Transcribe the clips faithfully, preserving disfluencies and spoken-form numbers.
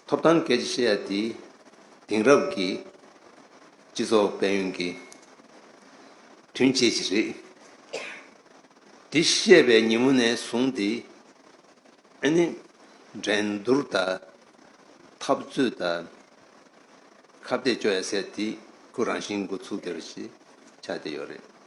ཐོབ་ཐང་སྐད་ཆ་བཤད་ཡ་དེ་དེང་རབས་ཀྱི་སྤྱི་ཚོགས་དཔལ་ཡོན་གྱི་དོན་ཆེད་ཅིག་རེད། དེ་བཤད་པའི་ཉིན་མོ་ནས་བཟུང་སྟེ་ཨ་ནི་འགྲན་བསྡུར་དང་འཐབ་རྩོད་དང་ཁ་གཏད་གཅོག་ཡ་ཟེར་དེ་ཁོ་རང་བཞིན་འགོ་ཚུགས་བསྡད་པ་ཞིག་ཆགས་བསྡད་ཡོད་རེད།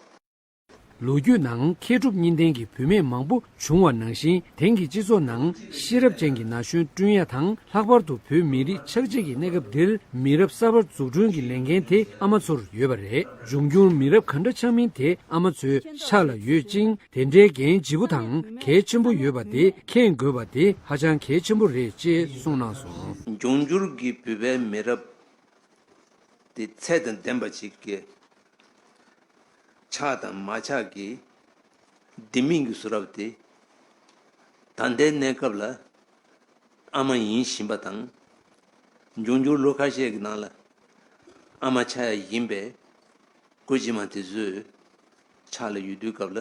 ལོ་རྒྱུས་ནང་མཁས་གྲུབ་གཉིས་ལྡན་གྱི་བུད་མེད་མང་པོ་བྱུང་བ་ནང་བཞིན། དེང་གི་སྤྱི་ཚོགས་ནང་ཤེས་རབ་ཅན་གྱི་ན་གཞོན་བསྐྲུན་ཡ་དང་། ལྷག་པར་དུ་བོད་མི་རིགས་ཆགས་འཇིག་གི་གནས་སྐབས་འདིར་མི་རབས་གསར་པ་འཛུགས་སྐྲུན་གྱི་ལས་འགན་དེ་ཨ་མ་ཚོར་ཡོད་པ་རེད། འབྱུང་འགྱུར་མི་རབས་ག་འདྲ་ཆགས་མིན་དེ་ཨ་མ་ཚོའི་ཕྱག་ལ་ཡོད་ཅིང་། དེ་འདྲའི་འགན་ལྗིད་པོ་དང་གལ་ཆེན་པོ་ཡོད་པ་དེ་མཁྱེན་དགོས་པ་དེ་ཧ་ཅང་གལ་ཆེན་པོ་རེད་ཅེས་གསུངས་གནང་སོང་། འབྱུང་འགྱུར་གྱི་བོད་པའི་མི་རབས་དེ་ཚད་དང་ལྡན་པ་ཅིག་གི་ཆགས་དང་མ་ཆགས་ཀྱི་ལྡེ་མིག་གི་བཟོ་རབས་དེ་ད་ལྟའི་གནས་སྐབས་ལ་ཨ་མ་ཡིན་བཞིན་པ་དང་། འབྱུང་འགྱུར་ལོ་ཁ་ཤས་ཀྱི་ནང་ལ་ཨ་མ་ཆགས་ཡ་ཡིན་པའི་བཀོད་ཇི་མ་དེ་ཚོའི་ཕྱག་ལ་ཡོད་དུས་སྐབས་ལ།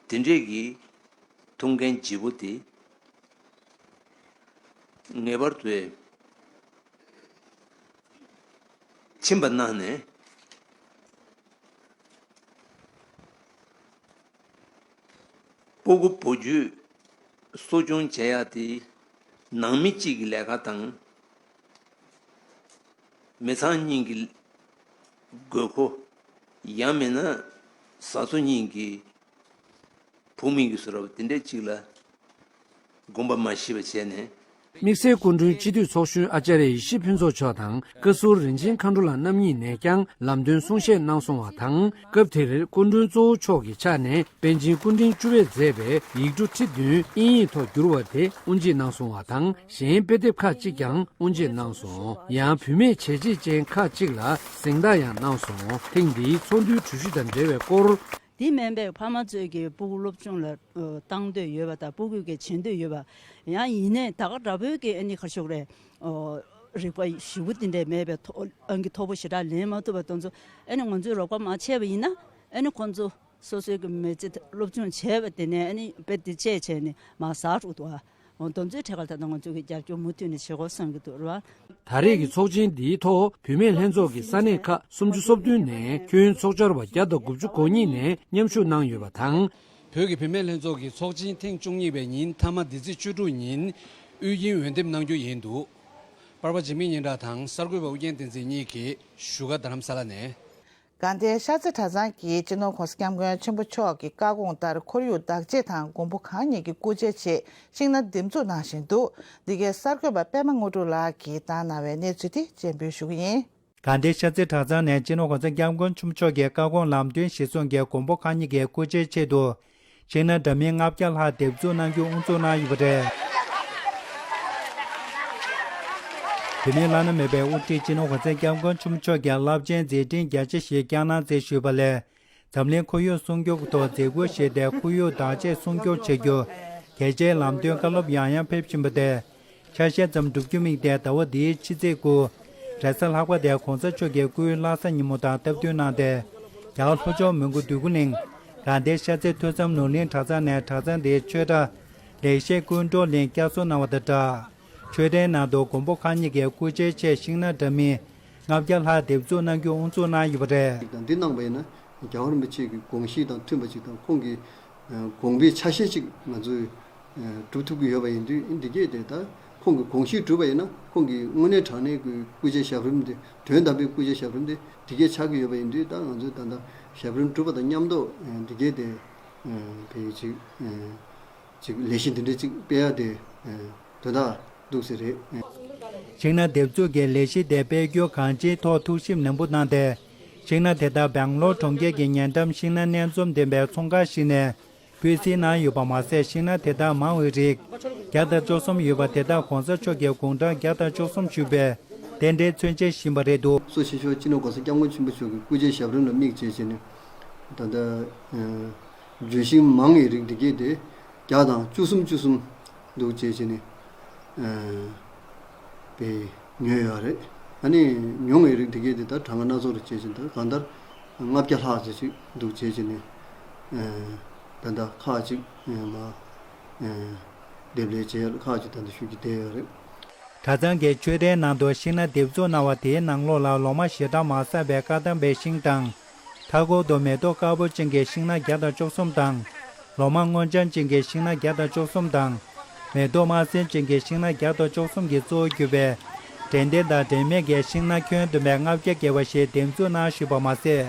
དེ་འདྲས་ཀྱི་ཐུགས་འགན་ལྗིད་པོ་དེ་ངེས་པར་དུ་ཕྱིན་པ་གནང་ནས། སྤུ་གུ་བུ་རྒྱུད་གསོ་སྐྱོང་བྱེད་ཡག་དེ་ནང་མི་གཅིག་གི་ལས་ཀ་དང་། མི་ཚང་གཉིས་ཀྱི་དགོས་མཁོ། ཡང་མིན་ན་བཟའ་ཚོ་གཉིས་ཀྱི་བུ་མིན་གྱི་བཟོ་འདྲ་བ་དེ་འདྲ་གཅིག་ལ་དགོངས་པ་མ་བཞེས་པ་བྱས་ནས། དམིགས་བསལ་སྐུ་མགྲོན་སྤྱི་འཐུས་ཚོགས་གཞོན་ཨ་ཙརྱ་ཡེ་ཤེས་ཕུན་ཚོགས་མཆོག་དང་། བཀའ་ཟུར་རིན་ཆེན་མཁའ་འགྲོ་ལགས་རྣམ་གཉིས་ནས་ཀྱང་ལམ་སྟོན་གསུང་བཤད་གནང་སོང་བ་དང་། སྐབས་དེར་སྐུ་མགྲོན་གཙོ་བོ་མཆོག་གི་ཕྱག་ནས་པཎ་ཆེན་སྐུ་ཕྲེང་བཅུ་པས་མཛད་པའི་ཡིག་འབྲུ་ཁྲི་བདུན་དབྱིན་ཡིག་ཐོག་བསྒྱུར་བ་དེ་དབུ་འབྱེད་གནང་སོང་བ་དང་། གཞན་དཔེ་དེབ་ཁག་ཅིག་ཀྱང་དབུ་འབྱེད་གནང་སོང་། ཡང་བུད་མེད་བྱས་རྗེས་ཅན་ཁག་ཅིག་ལ་གཟེངས་རྟགས་ཡང་གནང་སོང་། ཐེངས་འདིའི་ཚོགས་འདུའི་གྲོས་གཞི་དང་འབྲེལ་བའི་སྐོར། དེ་མིན་པའི་ཕ་མ་ཚོས་ཀྱི་སྤུ་གུ་སློབ་སྦྱོང་ལ་ཨ་བཏང་འདོད་ཡོད་པ་དང་། སྤུ་གུས་ཀྱི་བྱེད་འདོད་ཡོད་པ། ཡང་ཡིན་ནའི་ད་ག་འདྲ་པོའི་ཀྱི་ཨ་ནི་ཁ་ཕྱོགས་རེད། ཨོ། རིག་པ་ཞེ་པོ་དེ་འདྲས་མེད་པའི་ཐོ་ཨང་ཀི་མཐོ་པོ་ཞེ་དྲག་ལེན་མ་ཐུབ་པ་དེ་ཚོ་ཨ་ནི་ང་ཚོས་རོགས་པ་མ་བྱས་པ་ཡིན་ན། ཨ་ནི་ཁོང་ཚོ་སོ་སོའི་གི་མི་ཚེ་སློབ་སྦྱོང་བྱས་པ་དེ་ནས་ཨ་ནི་དཔེ་དེ་བཅད་བྱས་ནས་མར་ཟག་འགྲོ་འདུག་ཨ། འོ། དེ་ཚོའི་གྲས་ཁ་ལ་ད་ལྟ་ང་ཚོ་གི་རྒྱབ་སྐྱོར་མུ་མཐུད་ནས་བྱེད་དགོས་བསམ་གྱི་འདུག་རེད་བ། ད་རེས་ཀྱི་ཚོགས་ཆེན་འདིའི་ཐོག་བུད་མེད་ལྷན་ཚོགས་ཀྱི་ས་གནས་ཁག་སུམ་ཅུ་སོ་བདུན་ནས་ཁྱོན་ཚོགས་བཅར་བ་བརྒྱ་དང་དགུ་བཅུ་གོ་གཉིས་ནས་མཉམ་ཞུགས་གནང་ཡོད་པ་དང་། བོད་ཀྱི་བུད་མེད་ལྷན་ཚོགས་ཀྱི་ཚོགས་ཆེན་ཐེངས་བཅུ་གཉིས་པའི་ཉིན་མཐའ་མ་འདི་ཚེས་བཅུ་དྲུག་ཉིན་དབུས་དབྱིན་འོས་འདེམས་གནང་རྒྱུ་ཡིན་འདུག་པར་པ་འཇིགས་མེད་སྙན་གྲགས་དང་གསར་འགོད་པ་ཨུ་རྒྱན་བསྟན་འཛིན་གཉིས་ཀྱིས་བཞུགས་སྒར་རྡ་རམ་ས་ལ་ནས། དགའ་ལྡན་ཤར་རྩེ་གྲྭ་ཚང་གིས་སྤྱི་ནོར་༸གོང་ས་༸སྐྱབས་མགོན་ཆེན་པོ་མཆོག་གི་བཀའ་དགོངས་ལྟར་ཁོར་ཡུག་བདག་གཅེས་དང་མགོན་པོ་གང་ཉིད་ཀྱི་སྐུ་ཕྱྭའི་ཆེད་ཤིང་སྣ་འདེབས་འཛུགས་གནང་བཞིན་འདུག་འདི་གའི་གསར་འགོད་པ་པད་མ་དངོས་གྲུབ་ལགས་ཀྱིས་བཏང་གནང་བའི་གནས་ཚུལ་དེ་སྤྱན་འབུལ་ཞུ་གི་ཡིན། དགའ་ལྡན་ཤར་རྩེ་གྲྭ་ཚང་ནས་སྤྱི་ནོར་༸གོང་ས་༸སྐྱབས་མགོན་ཆེན་པོ་མཆོག་གི་བཀའ་དགོངས་ལམ་སྟོན་གཞིར་བཟུང་གིས་མགོན་པོ་གང་ཉིད་ཀྱི་སྐུ་ཕྱྭའི་ཆེད་དུ། ཤིང་སྣ་འདྲ་མིན་ལྔ་བརྒྱ་ལྷག་འདེབས་འཛུགས་གནང་རྒྱུ་དབུ་འཛུགས་གནང་ཡོད་པ་རེད། བོད་མིའི་བླ་ན་མེད་པའི་དབུ་ཁྲིད་སྤྱི་ནོར་༸གོང་ས་༸སྐྱབས་མགོན་ཆེན་པོ་མཆོག་གི་རླབས་ཆེན་མཛད་འཕྲིན་རྒྱ་ཆེ་ཞིག་བསྐྱངས་གནང་མཛད་ཞུས་པ་ལས། འཛམ་གླིང་ཁོར་ཡུག་སྲུང་སྐྱོབ་ཀྱི་ཐོག་མཛད་ཁུར་བཞེས་ཏེ་ཁོར་ཡུག་བདག་གཅེས་སྲུང་སྐྱོབ་བྱ་རྒྱུ། གལ་ཆེའི་ལམ་སྟོན་བཀའ་སློབ་ཡང་ཡང་ཕེབས་བཞིན་པ་དེ། ཆ་ཤས་ཙམ་སྒྲུབ་རྒྱུ་དམིགས་ཏེ་ཟླ་བ་འདིའི་ཕྱི་ཚེས་དགུ། རེས་གཟའ་ལྷག་པ་དེ་༸གོང་ས་མཆོག་གི་སྐུའི་བླ་གཟའ་ཉིན་མོ་དང་སྟབས་བསྟུན་གནང་སྟེ། རྒྱ་གར་ལྷོ་ཕྱོགས་མོན་གྷོ་འདོད་རྒུ་གླིང་། དགའ་ལྡན་ཤར་རྩེ་ཐོས་བསམ་ནོར་གླིང་གྲྭ་ཚང་ནས་གྲྭ་ཚང་དེའི་ཆོས་གྲྭ། ལེགས་བཤད་ཀུན་གྲོལ་གླིང་བསྐྱར་གསོ་གནང་བ་དང་སྦྲགས། ཆོས་གྲྭའི་ནང་དུ་མགོན་པོ་གང་ཉིད་ཀྱི་སྐུ་ཕྱྭའི་ཆེད་ཤིང་སྣ་འདྲ་མིན་ལྔ་བརྒྱ་ལྷག་འདེབས་འཛུགས་གནང་རྒྱུ་དབུ་འཛུགས་གནང་ཡོད་པ་རེད། དང་འདི་གནང་བ་ཡིན་ན་རྒྱལ་བ་རིན་པོ་ཆེ་གི་དགོངས་གཞི་དང་མཐུན་པ་ཅིག་དང་། ཁོང་གི་དགོངས་པའི་ཆ་ཤས་ཅིག་ང་ཚོས་སྒྲུབ་ཐུབ་ཀྱི་ཡོད་པ་ཡིན་དུས། འདི་གས་དེ་ད་ཁོང་གི་དགོངས་གཞི་གྲུབ་པ་ཡིན་ན། ཁོང་གི་དངོས་གནས་དྲང་གནས་ཀྱི་སྐུ་ཕྱྭའི་ཞབས་རིམ་དེ། དོན་དམ་པའི་སྐུ་ཕྱྭའི་ཞབས་རིམ་དེ་འདི་གས་ཆགས་ཀྱི་ཡོད་པ་ཡིན་དུས། ད་ང་ཚོས་ད་ལྟ་ཞབས་རིམ་སྒྲུབ་པ་དང་མཉམ་དུ་འདི་གས་དེ་དེ་ཅིག་ཅིག་ལས་གཞི་འདི་འདྲའི་ཅིག་སྤེལ་ཡ་དེ་དོན་དག་འདུག་ཟེར་རེད། ཤིང་སྣ་འདེབས་འཛུགས་ཀྱི་ལས་གཞི་དེ་སྤེལ་རྒྱུ་གང་ཅིའི་ཐོག་ཐུགས་ཞིབ་ནན་པོ་གནང་སྟེ། ཤིང་སྣ་དེ་དག་སྦེང་ལོར་གྲོང་ཁྱེར་གྱི་ཉེ་འགྲམ་ཤིང་སྣ་སྣ་འཛོམས་ལྡན་པའི་ཚོང་ཁང་ཞིག་ནས་སྤུས་གཟིགས་གནང་ཡོད་པ་མ་ཟད། ཤིང་སྣ་དེ་དག་མང་བའི་རིགས་བརྒྱ་དང་བཅུ་གསུམ་ཡོད་པ་དེ་དག་༸གོང་ས་མཆོག་གི་དགུང་གྲངས་བརྒྱ་དང་བཅུ་གསུམ་བཞུགས་པའི་རྟེན་འབྲེལ་མཚོན་བྱེད་བཞིན་པ་རེད་འདུག་གཙོ་ཆེ་ཤོས་སྤྱི་ནོར་༸གོང་ས་༸སྐྱབས་མགོན་ཆེན་པོ་མཆོག་གི་སྐུ་ཕྱྭའི་ཞབས་རིམ་ལ་དམིགས་བྱས་བྱས་ནས། ད་ལྟ་ལྗོན་ཤིང་མང་བའི་རིགས་འདི་གས་དེ་བརྒྱ་དང་བཅུ་གསུམ་བཅུ་གསུམ་འདུག་བྱས་བྱས་ནས་པའི་ཉོས་ཡོད་རེད། ཨ་ནི་ཉུང་བའི་རིགས་འདི་གས་དེ་ད་གྲངས་ཀ་སྣ་ཚོགས་རེ་བྱས་བྱས་ནས། ད་གང་ལྟར་ལྔ་བརྒྱ་ལྷག་ཙམ་ཅིག་འདུག་བྱས་བྱས་ནས། ད་ལྟ་ཁག་ཅིག་མ་འདེབས་ལས་བྱས་ཡོད། ཁག་ཅིག་ད་ལྟ་ཤུགས་ཀྱིས་བསྡད་ཡོད་རེད། གྲྭ་ཚང་གི་མཆོད་རྟེན་ནང་དུ་ཤིང་སྣ་འདེབས་འཛུགས་གནང་བ་དེའི་ནང་ལོགས་ལ་ལོ་མ་ཞེ་དྲག་མ་བསགས་པའི་བཀའ་གདམས་པའི་ཤིང་དང་། མཐའ་འཁོར་དུ་མེ་ཏོག་དཀར་པོ་ཅན་གྱི་ཤིང་སྣ་བརྒྱ་དང་བཅུ་གསུམ་དང་། ལོ་མ་སྔོ་ལྗང་ཅན་གྱི་ཤིང་སྣ་བརྒྱ་དང་བཅུ་གསུམ་དང་། མེ་ཏོག་དམར་སེར་ཅན་གྱི་ཤིང་སྣ་བརྒྱ་དང་བཅུ་གསུམ་གྱིས་གཙོ་བོར་གྱུར་པའི་དྲན་རྟེན་དང་དྲན་མེད་ཀྱི་ཤིང་སྣ་ཁྱོན་བསྡོམས་པའི་ལྔ་བརྒྱ་བརྒལ་བ་ཞིག་འདེབས་འཛུགས་གནང་བཞིན་པ་མ་ཟད།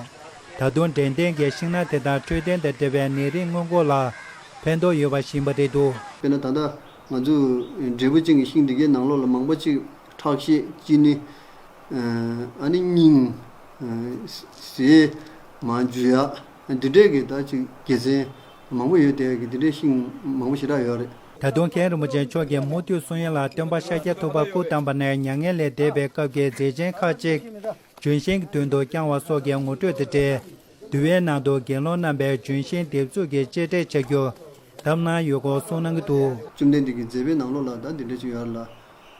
ད་དུང་དྲན་རྟེན་གྱི་ཤིང་སྣ་དེ་དག་འཕྲོད་བསྟེན་དང་འབྲེལ་བའི་ནད་རིགས་སྔོན་འགོག་ལ་ཕན་ཐོགས་ཡོད་པ་ཤེས་པ་རེད་འདུག་དཔེར་ན་ད་ལྟ་ང་ཚོ་འབྲས་བུ་ཅན་གྱི་ཤིང་འདི་གའི་ནང་ལོགས་ལ་མང་པོ་ཅིག་ཁྲག་ཤེད་ཅི་ནི་ཨ་ནི་སྙིང་ཟས་མ་འཇུ་ཡག་འདི་འདྲས་ཀྱི་ད་ཅིག་དགེ་མཚན་མང་པོ་ཡོད་དེ་གི་འདི་འདྲས་ཤིང་མང་པོ་ཞེ་དྲག་ཡོད་རེད། ད་དུང་མཁན་རིན་པོ་ཆེ་མཆོག་གིས་མུ་མཐུད་གསུང་ཡ་ལ་སྟོན་པ་ཤཱཀྱ་ཐུབ་པ་སྐུ་བལྟམས་པ་ནས་མྱ་ངན་ལས་འདས་པའི་སྐབས་ཀྱི་མཛད་ཆེན་ཁག་ཅིག་ལྗོན་ཤིང་གི་མདུན་དུ་བརྐྱང་བ་སོགས་ཀྱི་ངོ་སྤྲོད་དེ་སྤྲད། འདུལ་བའི་ནང་དུ་དགེ་སློང་རྣམ་པས་ལྗོན་ཤིང་འདེབས་འཛུགས་ཀྱི་གཅེས་སྤྲས་བྱ་རྒྱུ་གདམས་གནང་ཡོད་སྐོར་གསུངས་གནང་གི་འདུག་བཅོམ་ལྡན་འདས་ཀྱི་མཛད་པའི་ནང་ལོགས་ལ་ད་འདི་འདྲ་ཅིག་ཡོད་རེད་ལ།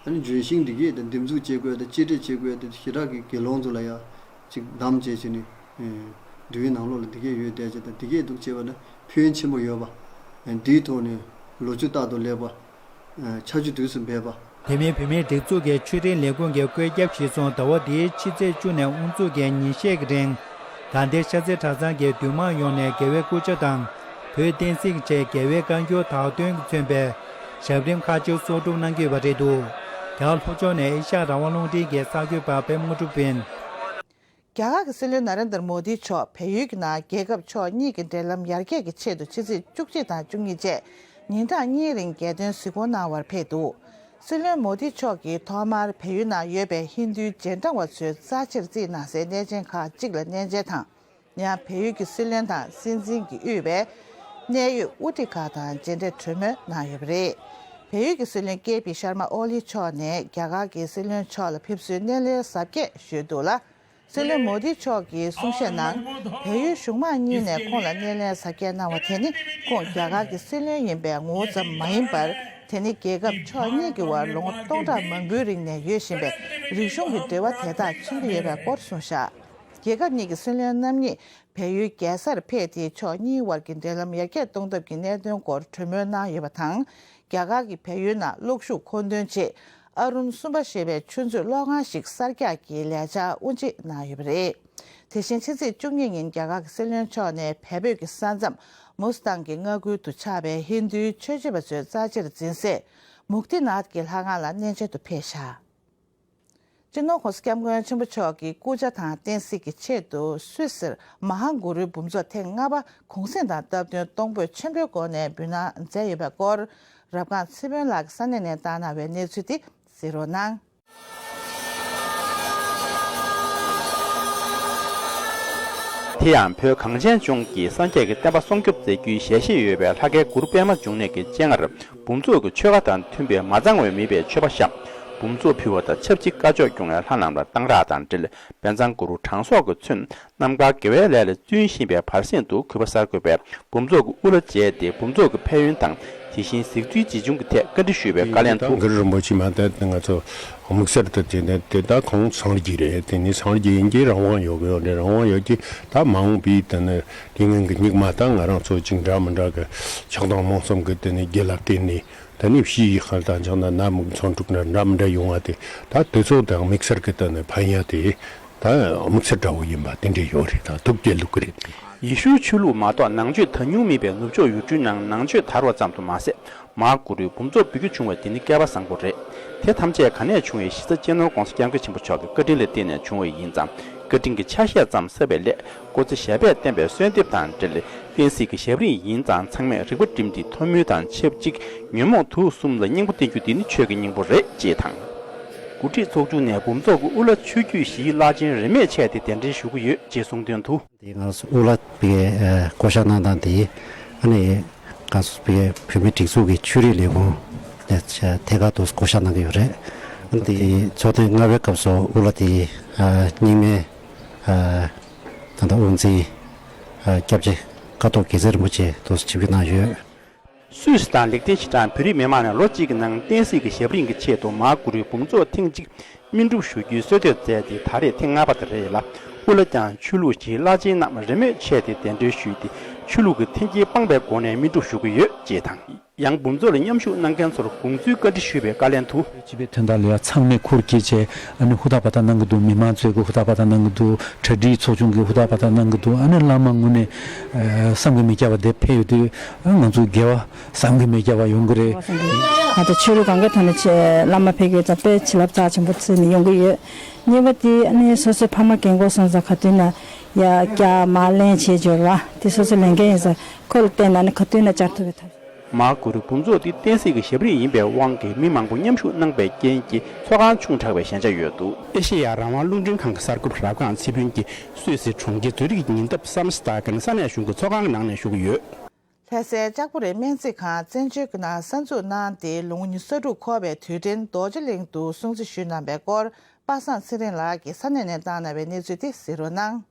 ཨ་ནི་ལྗོན་ཤིང་འདི་གས་ད་འདེབས་འཛུགས་བྱེད་དགོས་ད་གཅེས་སྤྲས་བྱེད་དགོས་ད་ཞེ་དྲག་གི་དགེ་སློང་ཚོ་ལ་ཡ་ཅིག་གདམས་བྱས་བྱས་ནས་འདུལ་བའི་ནང་ལོགས་ལ་འདི་གས་ཡོད་བསྡད་ཅེས་ད་འདི་གས་འདུག་བྱས་པ་ན་ཕན་ཡོན་ཆེན་པོ་ཡོད་པ། འདིའི་ཐོག་ནས་ལོ་ཆུ་རྟག་ཏུ་ལེགས་པ། ཆར་ཆུ་དུས་སུ་འབེབས་པ། དེ་མིན་བོད་མིའི་སྒྲིག་འཛུགས་ཀྱི་ཆོས་རིག་ལས་ཁུངས་ཀྱི་བཀོད་ཁྱབ་གཞིར་བཟུང་ཟླ་བ་འདིའི་ཕྱི་ཚེས་བཅུ་ནས་དབུ་འཛུགས་ཀྱི་ཉིན་ཤས་ཀྱི་རིང་། དགའ་ལྡན་ཤར་རྩེ་གྲྭ་ཚང་གི་འདུས་མང་ཡོངས་ནས་རྒྱལ་བའི་སྐུ་ཕྱྭ་དང་བོད་བསྟན་སྲིད་ཀྱི་ཆེད་རྒྱལ་བའི་བཀའ་འགྱུར་དག་དོན་གྱིས་མཚོན་པའི་ཞབས་རིམ་ཁག་ཅིག་གསོག་སྒྲུབ་གནང་གི་ཡོད་པ་རེད་འདུག་རྒྱ་གར་ལྷོ་ཕྱོགས་ནས་ཨེ་ཤ་ཡ་རང་དབང་རླུང་འཕྲིན་གྱི་གསར་འགོད་པ་པད་མ་དངོས་གྲུབ་ཡིན། རྒྱ་གར་གྱི་སྲིད་བློན་ན་རེན་དར་མོ་དི་མཆོག་བལ་ཡུལ་གྱི་ནང་རྒྱལ་ཁབ་ཕྱོགས་གཉིས་ཀྱི་འབྲེལ་ལམ་ཡར་རྒྱས་ཀྱི་ཆེད་དུ་ཕྱི་ཚེས་བཅུ་གཅིག་དང་བཅུ་གཉིས་བཅས་ཉིན་གྲངས་གཉིས་རིང་རྒྱལ་དོན་གཟིགས་སྐོར་གནང་བར་ཕེབས་འདུག་སྲིད་བློན་མོ་དི་མཆོག་གིས་ཐོག་མར་བལ་ཡུལ་ནང་ཡོད་པའི་ཧིན་རྡུའི་རྗེས་འབྲང་བ་ཚོའི་རྩ་ཆེར་བརྩིས་གནང་སའི་གནས་ཆེན་ཁག་ཅིག་ལ་གནས་མཇལ་དང་། ཡང་བལ་ཡུལ་གྱི་སྲིད་བློན་དང་སྲིད་འཛིན་གྱིས་དབུས་པའི་གནད་ཡོད་དབུ་ཁྲིད་ཁག་དང་མཇལ་འཕྲད་གྲོས་མོལ་གནང་ཡོད་པ་རེད། བལ་ཡུལ་གྱི་སྲིད་བློན་ཀེ་པི་ཤར་མ་ཨོ་ལི་མཆོག་ནས་རྒྱ་གར་གྱི་སྲིད་བློན་མཆོག་ལ་ཕེབས་བསུའི་སྣེ་ལེན་གཟབ་རྒྱས་ཞུས་འདུག་ལ། སྲིད་བློན་མོ་དི་མཆོག་གིས་གསུང་བཤད་ནང་། བལ་ཡུལ་གཞུང་མང་གཉིས་ནས་ཁོང་ལ་སྣེ་ལེན་གཟབ་རྒྱས་གནང་བ་དེ་ནི་ཁོང་རྒྱ་གར་གྱི་སྲིད་བློན་ཡིན་པའི་ངོ་བོ་ཙམ་མ་ཡིན་པར། དེ་ནི་རྒྱལ་ཁབ་ཕྱོགས་གཉིས་ཀྱི་དབར་ལོ་ངོ་སྟོང་ཕྲག་མང་པོའི་རིང་ནས་ཡོད་བཞིན་པའི་རིག་གཞུང་གི་འབྲེལ་བ་དེ་དག་མཚོན་གྱི་ཡོད་པའི་སྐོར་གསུངས་བཞག་རྒྱལ་ཁབ་གཉིས་ཀྱི་སྲིད་བློན་རྣམ་གཉིས་བལ་ཡུལ་རྒྱལ་སར་ཕེབས་ཏེ་ཕྱོགས་གཉིས་དབར་གྱི་འབྲེལ་ལམ་ཡར་རྒྱས་གཏོང་ཐབས་ཀྱི་གནད་དོན་སྐོར་གྲོས་མོལ་གནང་ཡོད་པ་དང་། རྒྱ་གར་གྱིས་བལ་ཡུལ་ནང་གློག་ཤུགས་མཁོ་འདོན་ཆེད་ཨ་རུན་གསུམ་པ་ཞེས་པའི་ཆུ་མཛོད་གློག་ཁང་ཞིག་གསར་རྒྱག་གི་ལས་འཆར་དབུ་འབྱེད་གནང་ཡོད་པ་རེད། དེ་བཞིན་ཕྱི་ཚེས་བཅུ་གཉིས་ཉིན་རྒྱ་གར་གྱི་སྲིད་བློན་མཆོག་ནས་བལ་བོད་ཀྱི་ས་མཚམས་མུ་སི་ཐང་གི་མངའ་ཁུལ་དུ་ཆགས་པའི་ཧིན་རྡུའི་ཆོས་བྱེད་པ་ཚོའི་རྩ་ཆེར་འཛིན་ས་མུག་ཏི་ནཱཐ་ཀྱི་ལྷ་ཁང་ལ་གནས་མཇལ་དུ་ཕེབས་ཤག་སྤྱི་ནོར་༸གོང་ས་༸སྐྱབས་མགོན་ཆེན་པོ་མཆོག་གི་སྐུ་ཕྱྭ་དང་བསྟན་སྲིད་ཀྱི་ཆེད་དུ་སུད་སིར་མ་ཧཱ་གུ་རུའི་འབུམ་ཚོགས་ཐེངས་ལྔ་པ་གུང་སེང་དང་སྟབས་བསྟུན་གཏོང་ཕོད་ཆེན་པོའི་སྒོ་ནས་འབུལ་གནང་མཛད་ཡོད་པའི་སྐོར། རབ་སྒང་ཚེ་དཔོན་ལགས་ཀྱིས་ས་གནས་ནས་བཏང་གནང་བའི་གནས་ཚུལ་དེ་གཟིགས་རོགས་གནང་། དེ་ཡང་བོད་གངས་ཅན་ལྗོངས་ཀྱི་སངས་རྒྱས་ཀྱི་བསྟན་པ་སྲུང་སྐྱོབ་མཛད་རྒྱུའི་ཞལ་བཞེས་ཡོད་པའི་ལྷ་སྐལ་གུ་རུ་པདྨ་འབྱུང་གནས་ཀྱི་སྤྱན་སྔར། འབུམ་ཚོགས་ཀྱི་ཆོ་ག་དང་མཐུན་པའི་མ་གཙང་བའི་མེད་པའི་མཆོད་པ་བཤམས། འབུམ་ཚོགས་ཕུལ་བ་དང་ཆབས་ཅིག་བཀའ་ཆོས་སྐྱོང་བའི་ལྷ་རྣམས་ལ་གཏང་རག་དང་འབྲེལ་དཔལ་བཟང་གུ་རུ་དྲང་སྲོང་གིས་མཚོན་རྣམ་དཀར་དགེ་བའི་ལས་ལ་བརྩོན་བཞིན་པའི་བར་གསེང་དུ་གུས་པ་གསར་འགོད་པས་འབུམ་ཚོགས་ཀྱི་དབུ་བླ་མཇལ་ཏེ་འབུམ་ཚོགས་ཀྱི་ཕན་ཡོན་དང་དེ་བཞིན་གཟིགས་ཚུལ་ཇི་བྱུང་གི་ཐད་བཀའ་འདྲི་ཞུས་པའི་བཀའ་ལན་དུ། གུ་རུ་རིན་པོ་ཆེ་མ་གཏོགས་ང་ཚོ་དམིགས་བསལ་དུ་དེ་ནི་དེ་ད་ཁོང་སངས་རྒྱས་རེད། དེ་ནི་སངས་རྒྱས་ཡིན་གྱི་རང་དབང་ཡོད་གི་ཡོད་རེད། རང་དབང་ཡོད་ཀྱི་ད་མ་འོངས་པའི་དེ་ནི་དེ་སྔོན་གྱི་སྙིགས་མ་ད་ང་རང་ཚོ་ཅིག་འདྲ་མི་འདྲ་གི་ཆགས་སྡང་རྨོངས་གསུམ་གྱི་དེ་ནི་རྒྱུ་ལ་བརྟེན་ནས། ད་ནི་ཕྱིའི་ཧར་དང་ཆགས་ན་ན་མུག་མཚོན་འཁྲུག་ན་འདྲ་མི་འདྲ་ཡོང་བ་དེ་ད་དེ་ཚོ་དང་དམིགས་བསལ་གྱི་ད་ནི་ཕན་ཡ་དེ་ད་དམིགས་བསལ་འདྲ་བོ་ཡིན་པ་དེ་འདྲ་ཡོད་རེད། ད་ཐུགས་དགྱེས་ལུགས་ཀྱི་རེད། ཡེ་ཤུའི་ཆོས་ལུགས་མ་གཏོགས་ནང་ཆོས་ད་ཉུང་མེད་པའི་ནུབ་ཕྱོགས་ཡུལ་གྲུའི་ནང་ནང་ཆོས་དར་བ་ཙམ་དུ་མ་ཟད། མ་ཧཱ་གུ་རུའི་འབུམ་ཚོགས་འབུལ་རྒྱུ་བྱུང་བ་དེ་ནི་སྐལ་བ་བཟང་པོ་རེད། དེ་ཐམས་ཅད་ག་ནས་བྱུང་བའི་གཞི་རྩ་སྤྱི་ནོར་༸གོང་ས་༸སྐྱབས་མགོན་ཆེན་པོ་མཆོག་གི་བཀའ་དྲིན་ལ་བརྟེན་ནས་བྱུང་བ་ཡིན་ཙང་བཀའ་དྲིན་གྱི་ཆ་ཤས་ཙམ་བསགས་པའི་སླད། སྐུ་ཚེ་ཞབས་པད་བརྟན་པའི་གསོལ་འདེབས་དང་འབྲེལ། བསྟན་སྲིད་ཀྱི་ཞབས་རིམ་ཡིན་ཙང་ཚང་མས་རིག་པ་བསྒྲིམས་ཏེ་ཐོག་མུས་དང་ཆབས་ཅིག་ཉོན་མོངས་དུག་གསུམ་ལ་སྙིང་པོ་བསྟེན་རྒྱུ་འདི་ནི་ཆོས་ཀྱི་སྙིང་པོ་རེད་ཅེས་དང་། འགོ་ཁྲིད་ཚོགས་ཆུང་ནས་འབུམ་ཚོགས་ཀྱི་དབུ་བླ་ཆོས་བརྒྱུད་བཞིའི་བླ་ཆེན་རིས་མེད་ཆད་དེ་གདན་འདྲེན་ཞུ་གི་ཡོད་ཅེས་གསུངས་དོན་དུ། དེ་ང་ཚོ་དབུ་བླ་པའི་བསྐོ་བཞག་གནང་སྟངས་དེ་ཨ་ནི་ང་ཚོ་པའི་བོད་མིའི་སྒྲིག་འཛུགས་ཀྱི་ཆོས་རིག་ལས་ཁུངས་ནས་ཐད་ཀར་དུ་བསྐོ་བཞག་གནང་གི་ཡོད་རེད། ཨ་ནི་དེ་ཚོགས་ཐེངས་ལྔ་པའི་སྐབས་སུ་དབུ་བླ་དེ་རྙིང་མའི། ད་ལྟ་དབུ་འཛིན། སྐྱབས་རྗེ་ཀཿཐོག་དགེ་མཚན་རིན་པོ་ཆེ་དུ་ཆིབས་བསྒྱུར་གནང་ཡོད། སུད་སི་དང་ལིག་ཏེན་ཤི་ཊན་བོད་རིགས་མི་མང་ནས་ལོ་གཅིག་གི་ནང་བསྟན་སྲིད་ཀྱི་ཞབས་རིམ་གྱི་ཆེད་དུ་མ་ཧཱ་གུ་རུའི་འབུམ་ཚོགས་ཐེངས་གཅིག་སྨིན་སྒྲུབ་ཞུ་རྒྱུའི་གསོལ་འདེབས་མཛད་དེ་ད་རེས་ཐེངས་ལྔ་པ་དེ་རེད་ལ། དབུ་བླ་ཀྱང་ཆོས་ལུགས་ཀྱི་བླ་ཆེན་རྣམས་རེས་མོས་ཆད་དེ་གདན་འདྲེན་ཞུས་ཏེ་ཆོས་ལུགས་ཀྱི་མཐུན་རྐྱེན་སྤངས་པའི་སྒོ་ནས་སྨིན་སྒྲུབ་ཞུ་གི་ཡོད་ཅེས་དང་། ཡང་འབུམ་ཚོགས་ལ་མཉམ་ཞུགས་གནང་མཁན་ཚོར་དགོངས་ཚུལ་བཀའ་འདྲི་ཞུས་པའི་བཀའ་ལན་དུ། སྤྱི་པའི་དོན་དག་ལ་ཡང་ཚང་མས་ཁུར་གྱིས་བྱས། ཨ་ནི་ཧུར་ཐག་པ་ཐག་གནང་གི་འདུག་མི་མང་ཚོས་ཀྱི་ཧུར་ཐག་པ་ཐག་གནང་གི་འདུག་གྲ་སྒྲིག་ཚོགས་ཆུང་གིས་ཧུར་ཐག་པ་ཐག་གནང་གི་འདུག་ཨ་ནི་བླ་མ་དངོས་གནས་ཨ་བསམ་གྱིས་མི་ཁྱབ་པ་དེ་ཕེབས་ཡོད་དུས། ཨ་ང་ཚོ་དགེ་བ་བསམ་གྱིས་མི་ཁྱབ་པ་ཡོང་གི་རེད། ང་ཚོ་ཆོས་ལུགས་གང་གའི་ཐོག་ནས་ཆེ་བླ་མ་ཕེབས་ཀྱི་ཙམ་དཔེ་བྱིན་རླབས་རྩ་ཆེན་པོ་བརྩིས་ནས་ཡོང་གི་ཡོད། གཉིས་པ་དེ་ཨ་ནི་སོ་སོའི་ཕ་མ་རྒན་གོག་སོང་ཙང་ག་དུས་ན་ཡ་སྐྱ་མ་ལེན་བྱེད་འབྱོར་བ་དེ་སོ་སོའི་ལས་འགན་ཡིན་ཙང་ཁོ་ལ་བརྟེན་ནས་ཨ་ནི་ག་དུས་ན་བཅར་ཐུབ་པའི་ཐབས། མར་གུ་རུ་འབུམ་ཚོགས་འདི་བསྟན་སྲིད་ཀྱི་ཞབས་རིམ་ཡིན་པའི་དབང་གིས་མི་མང་པོ་མཉམ་ཞུགས་གནང་པའི་རྐྱེན་གྱིས་ཚོགས་ཁང་ཆུང་དྲགས་པའི་ཞན་ཆ་ཡོད་འདུག་ཨེ་ཤེ་ཡ་རང་དབང་རླུང་འཕྲིན་ཁང་གི་གསར་འགོད་པ་རབ་སྒང་ཚེ་ཕུན་གྱིས་སུད་སི་གྲོང་ཁྱེར་ཛུ་རིག་ཉེ་འདབས་སམ་སི་ཏཱ་གན་ས་གནས་གཞུང་གི་ཚོགས་ཁང་ནང་ནས་ཞུ་གི་ཡོད། ལྷ་སའི་ལྕགས་པོ་རི་སྨན་རྩིས་ཁང་བཙན་བྱོལ་གྱི་ནང་གསར་འཛུགས་གནང་སྟེ་ལོ་ངོ་ཉི་ཤུ་རྩ་དྲུག་འཁོར་བའི་དུས་དྲན་རྡོ་རྗེ་གླིང་དུ་སྲུང་བརྩི་ཞུས་གནང་པའི་སྐོར། པ་སངས་ཚེ་རིང་ལགས་ཀྱིས་ས་གནས་ནས་བཏང་གནང་བའི་གནས་ཚུལ་དེ་གཟིགས་རོགས་གནང་།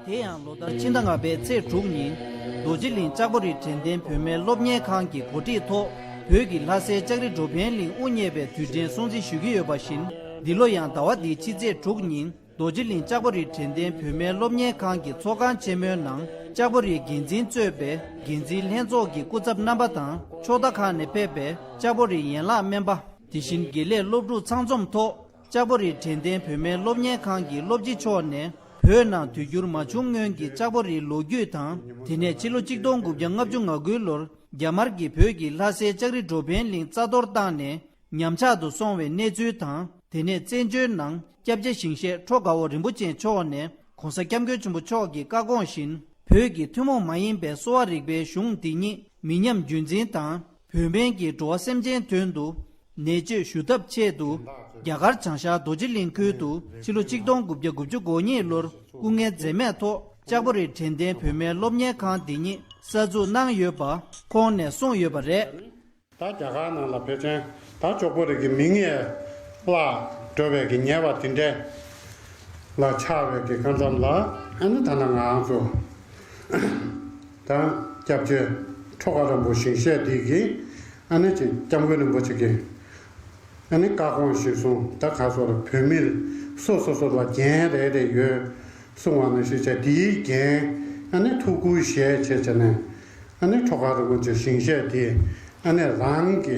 དེ་ཡང་ལོ་ལྟར་ཕྱི་ཟླ་ལྔ་པའི་ཚེས་དྲུག་ཉིན། རྡོ་རྗེ་གླིང་ལྕགས་པོ་རི་དྲན་རྟེན་བོད་སྨན་སློབ་གཉེར་ཁང་གི་གོ་སྒྲིག་ཐོག་བོད་ཀྱི་ལྷ་སའི་ལྕགས་རི་འགྲོ་ཕན་གླིང་དབུ་བརྙེས་པའི་དུས་དྲན་སྲུང་བརྩི་ཞུ་གི་ཡོད་པ་བཞིན། འདི་ལོ་ཡང་ཟླ་བ་འདིའི་ཕྱི་ཚེས་དྲུག་ཉིན། རྡོ་རྗེ་གླིང་ལྕགས་པོ་རི་དྲན་རྟེན་བོད་སྨན་སློབ་གཉེར་ཁང་གི་ཚོགས་ཁང་ཆེན་མོའི་ནང་། ལྕགས་པོ་རིའི་འགན་འཛིན་གཙོས་པའི་འགན་འཛིན་ལྷན་ཚོགས་ཀྱི་སྐུ་ཚབ་རྣམ་པ་དང་། ཕྱོགས་མཐའ་ཁག་ནས་ཕེབས་པའི་ལྕགས་པོ་རིའི་ཡན་ལག་སྨན་པ། དེ་བཞིན་དགེ་ལས་སློབ་ཕྲུག་ཚང་འཛོམས་ཐོག་ལྕགས་པོ་རི་དྲན་རྟེན་བོད་སྨན་སློབ་གཉེར་ཁང་གི་སློབ་སྤྱི་མཆོག་ནས། བོད་ནང་དུས་འགྱུར་མ་བྱུང་སྔོན་གྱི་ལྕགས་པོ་རིའི་ལོ་རྒྱུས་དང་། དེ་ནས་ཕྱི་ལོ་ཆིག་སྟོང་དགུ་བརྒྱ་ལྔ་བཅུ་ང་དགུའི་ལོར་རྒྱ་དམར་གྱིས་བོད་ཀྱི་ལྷ་སའི་ལྕགས་རི་འགྲོ་ཕན་གླིང་རྩ་གཏོར་བཏང་ནས། ཉམས་ཆག་ཏུ་སོང་བའི་གནས་ཚུལ་དང་། དེ་ནས་བཙན་བྱོལ་ནང་སྐྱབས་རྗེ་ཞིང་གཤེགས་ཁྲོ་དགའ་བོ་རིན་པོ་ཆེ་མཆོག་ནས་༸གོང་ས་༸སྐྱབས་མགོན་ཆེན་པོ་མཆོག་གི་བཀའ་དགོངས་བཞིན། བོད་ཀྱི་ཐུན་མོང་མ་ཡིན་པའི་གསོ་བ་རིག་པའི་གཞུང་འདི་ཉིད་མི་ཉམས་རྒྱུན་འཛིན་དང་། བོད་སྨན་གྱི་འགྲོ་བ་སེམས་ཅན་དོན་དུ་ནད་བཅོས་ཞུ་ཐབས་ཆེད་དུ། རྒྱ་གར་བྱང་ཤར་རྡོ་རྗེ་གླིང་ཁུལ་དུ་ཕྱི་ལོ་ཆིག་སྟོང་དགུ་བརྒྱ་དགུ་བཅུ་གོ་གཉིས་ལོར་སྐུ་ངལ་འཛེམས་མེད་ཐོག་ལྕགས་པོ་རི་དྲན་རྟེན་བོད་སྨན་སློབ་གཉེར་ཁང་འདི་ཉིད་གསར་འཛུགས་གནང་ཡོད་པ་ཁོང་ནས་གསུངས་ཡོད་པ་རེད། ད་རྒྱ་གར་ནང་ལ་ཕལ་ཆེར་ད་ལྕགས་པོ་རི་གི་མིང་ཡང་བརླག་འགྲོ་བའི་གི་ཉེས་པ་དེ་འདྲས་ལ་ཆགས་པའི་གི་ཁ་མཚམས་ལ། ཨ་ནི་ད་ནང་ང་ཚོ་ད་སྐྱབས་རྗེ་ཁྲོ་དགའ་རིན་པོ་ཞིང་གཤེགས་འདི་གིས་ཨ་ནི་ཅིག་སྐྱབས་མགོན་རིན་པོ་ཆེ་གིས་ཨ་ནི་བཀའ་དགོངས་གཞིར་བཟུང་ད་ག་སོ་ལ་བོད་མིར་སོ་སོ་སོ་ལ་འགན་རེ་རེ་ཡོད་གསུང་བ་ནང་བཞིན་བྱས། དེའི་འགན་ཨ་ནི་ཐུགས་ཁུར་བཞེས་བྱས་བྱས་ནས། ཨ་ནི་ཁྲོ་དགའ་རིན་པོ་ཆེ་ཞིང་གཤེགས་དེ་ཨ་ནི་རང་གི་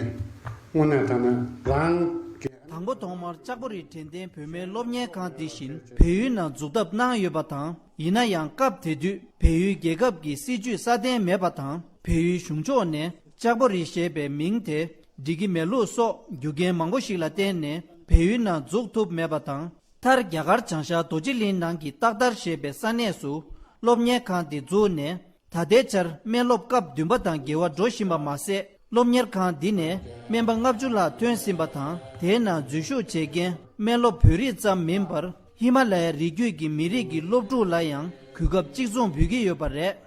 དངོས་གནས་དྲང་གནས་རང་གི། དང་པོ་ཐོག་མར་ལྕགས་པོ་རི་དྲན་རྟེན་བོད་སྨན་སློབ་གཉེར་ཁང་འདི་བཞིན་བལ་ཡུལ་ནང་འཛུགས་ཐབས་གནང་ཡོད་པ་དང་། ཡིན་ན་ཡང་སྐབས་དེ་དུས་བལ་ཡུལ་རྒྱལ་ཁབ་ཀྱི་སྲིད་ཇུས་སྲ་བརྟན་མེད་པ་དང་། བལ་ཡུལ་གཞུང་ཕྱོགས་ནས་ལྕགས་པོ་རི་ཞེས་པའི་མིང་དེ་འགྲིག་གི་མེད་ལུགས་སོགས་རྒྱུ་རྐྱེན་མང་པོ་ཞིག་ལ་བརྟེན་ནས་བལ་ཡུལ་ནང་འཛུགས་ཐུབ་མེད་པ་དང་། མཐར་རྒྱ་གར་བྱང་ཤར་རྡོ་རྗེ་གླིང་ནང་གི་ཏག་ཏར་ཞེས་པའི་ས་གནས་སུ་སློབ་གཉེར་ཁང་འདི་བཙུགས་ནས། ད་ལྟའི་ཆར་སྨན་སློབ་སྐབས་བདུན་པ་དང་བརྒལ་བ་འགྲོ་བཞིན་པ་མ་ཟད། སློབ་གཉེར་ཁང་འདི་ནས་སྨན་པ་ལྔ་བཅུ་ལྷག་ཐོན་ཟིན་པ་དང་། དེའི་ནང་འཛུལ་ཞུགས་བྱེད་མཁན་སྨན་སློབ་བོད་རིགས་ཙམ་མིན་པར། ཧི་མ་ལ་ཡའི་རི་རྒྱུད་ཀྱི་མི་རིགས་ཀྱི་སློབ་ཕྲུག་ལ་ཡང་གོ་སྐབས་གཅིག་མཚུངས་འབུལ་གྱི་ཡོད་པ་རེད།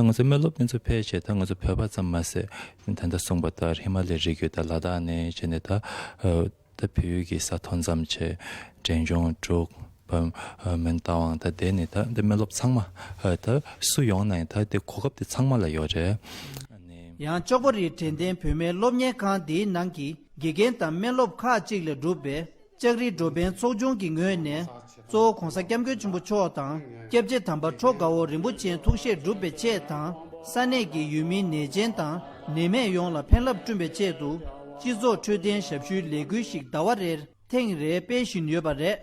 ང་ཚོ་སྨན་སློབ་དེ་ཚོ་ཕལ་ཆེར་ད་ང་ཚོ་བོད་པ་ཙམ་མ་ཟད། ད་ལྟ་གསུངས་པ་ལྟར་ཧི་མ་ལ་ཡའི་རི་རྒྱུད་དང་ལ་དྭགས་ནས་བྱས་ནས་ད། ད་བལ་ཡུལ་གྱི་ས་མཐོ་མཚམས་ཆེ། འབྲས་ལྗོངས། འབྲུག་པ། མོན་རྟ་དབང་། ད་དེ་ནི་ད་འདི་སྨན་སློབ་ཚང་མ་ད་སུ་ཡོང་ན་ཡང་ད་དེ་གོ་སྐབས་དེ་ཚང་མ་ལ་ཡོད་རེད། ཨ་ནི། ཡང་ལྕགས་པོ་རི་དྲན་རྟེན་བོད་སྨན་སློབ་གཉེར་ཁང་འདིའི་ནང་གི་དགེ་རྒན་དང་སྨན་སློབ་ཁག་ཅིག་ལས་གྲུབ་པའི་ལྕགས་རི་འགྲོ་ཕན་ཚོགས་ཆུང་གི་ངོས་ནས། གཙོ་བོ་༸གོང་ས་༸སྐྱབས་མགོན་ཆེན་པོ་མཆོག་དང་། སྐྱབས་རྗེ་དམ་པ་ཁྲོ་དགའ་བོ་རིན་པོ་ཆེའི་ཐུགས་བཞེད་འགྲུབ་པའི་ཆེད་དང་། ས་གནས་ཀྱི་ཡུལ་མིའི་ནད་ཅན་དང་ནད་མེད་ཡོངས་ལ་ཕན་རླབས་བསྐྲུན་པའི་ཆེད་དུ། སྤྱི་ཚོགས་འཕྲོད་བསྟེན་ཞབས་ཞུའི་ལས་འགུལ་ཞིག་ཟླ་བ་རེར་ཐེངས་རེ་སྤེལ་བཞིན་ཡོད་པ་རེད།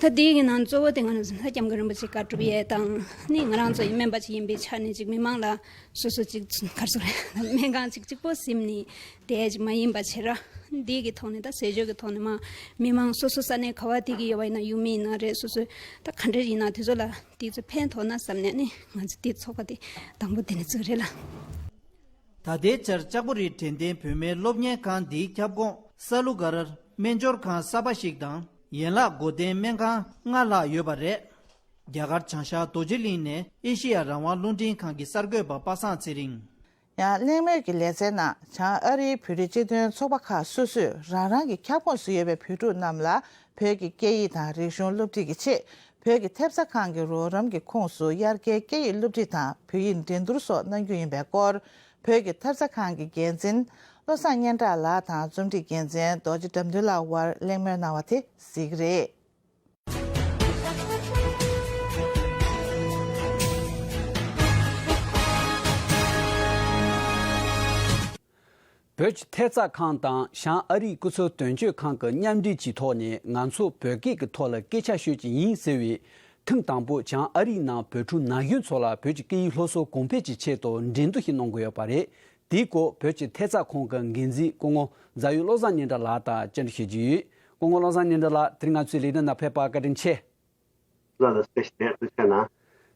ད་དེའི་ནང་གཙོ་བོ་དེ་ང་རང་ཚོ་ལྷ་སྐྱབས་མགོན་རིན་པོ་ཆེ་བཀའ་སྒྲུབ་ཡས་དང་། ནི་ང་རང་ཚོ་ཡི་སྨན་པ་ཅིག་ཡིན་པའི་ཆ་ནས་ཅིག་མི་མང་ལ་སོ་སོ་ཅིག་ག་རེ་ཟེར་དགོས་རེད། སྨན་ཁང་ཅིག་གཅིག་པོ་ཟིན་ནས་བསྡད་ཅིག་མ་ཡིན་པ་བྱས་ར། འདི་གི་ཐོག་ནས་ད་ཟས་སྤྱོད་ཀྱི་ཐོག་ནས་མ་མི་མང་སོ་སོ་ས་གནས་ག་བ་དེ་གི་ཡོད་པ་ཡིན་ན། ཡུལ་མི་ཡིན་ན་རེད། སོ་སོའི་ད་ག་འདྲ་ཡིན་ན་དེ་ཚོ་ལ་དེ་ཚོ་ཕན་ཐོགས་ན་བསམ་ནས་ནི་ང་ཚོ་དེ་ཚོགས་པ་དེ་དང་པོ་དེ་ནས་བཙུགས་རེད་ལ། ད་ལྟའི་ཆར་ལྕགས་པོ་རི་དྲན་རྟེན་བོད་སྨན་སློབ་གཉེར་ཁང་འདིའི་ཁྱབ་ཁོངས་ས་ལུ་ག་རར་སྨན་སྦྱོར་ཁང་གསར་པ་ཞིག་དང་། ཡན་ལག་སྒོ་བསྟེན་སྨན་ཁང་ལྔ་ལྷག་ཡོད་པ་རེད། རྒྱ་གར་བྱང་ཤར་རྡོ་རྗེ་གླིང་ནས་ཨེ་ཤེ་ཡ་རང་དབང་རླུང་འཕྲིན་ཁང་གི་གསར་འགོད་པ་པ་སངས་ཚེ་རིང་། ཡང་གླེང་མོལ་གྱི་ལེ་ཚན་ནང་། བྱང་ཨ་རིའི་བོད་རིགས་སྤྱི་མཐུན་ཚོགས་པ་ཁག་སོ་སོས་རང་རང་གི་ཁྱབ་ཁོངས་སུ་ཡོད་པའི་བོད་ཕྲུག་རྣམས་ལ་བོད་ཀྱི་སྐད་ཡིག་དང་རིག་གཞུང་སློབ་ཁྲིད་ཀྱི་ཆེད། བོད་ཀྱི་ཐེབས་རྩ་ཁང་གི་རོགས་རམ་གྱི་ཁོངས་སུ་དབྱར་ཁའི་སྐད་ཡིག་སློབ་ཁྲིད་དང་བོད་ཡིག་འགྲན་བསྡུར་སོགས་གནང་རྒྱུ་ཡིན་པའི་སྐོར། བོད་ཀྱི་ཐེབས་རྩ་ཁང་གི་འགན་འཛིན་བློ་བཟང་སྙན་གྲགས་ལགས་དང་རྩོམ་སྒྲིག་འགན་འཛིན་རྡོ་རྗེ་དགྲ་འདུལ་ལགས་དབར་གླེང་མོལ་གནང་བ་དེ་གཟིགས་རེད། བོད་ཀྱི་ཐེབས་རྩ་ཁང་དང་བྱང་ཨ་རིའི་སྐུ་ཚབ་དོན་གཅོད་ཁང་གི་མཉམ་འབྲེལ་གྱི་ཐོག་ནས་ང་ཚོ་བོད་སྐད་ཀྱི་ཐོག་ལ་སྐད་ཆ་ཤོད་ཀྱི་ཡིན་ཟེར་བའི། ཐེངས་དང་པོ་བྱང་ཨ་རིའི་ནང་བོད་ཕྲུག་ན་གཞོན་ཚོ་ལ་བོད་ཀྱི་སྐད་ཡིག་སློབ་གསོ་གོང་འཕེལ་གྱི་ཆེད་དུ་འགྲན་བསྡུར་ཞིག་གནང་གི་ཡོད་པ་རེད། དེའི་སྐོར་བོད་ཀྱི་ཐེབས་རྩ་ཁང་གི་འགན་འཛིན་སྐུ་ངོ་རྫ་ཡུལ་བློ་བཟང་སྙན་གྲགས་ལགས་དང་བཅར་འདྲི་ཞུ་རྒྱུ་ཡོད། སྐུ་ངོ་བློ་བཟང་སྙན་གྲགས་ལགས། དེ་རིང་ང་ཚོའི་ལས་རིམ་ནང་ཕེབས་པར་བཀའ་དྲིན་ཆེ། ལ་ལ་སེ་ཞེ་ཐུགས་རྗེ་གནང་།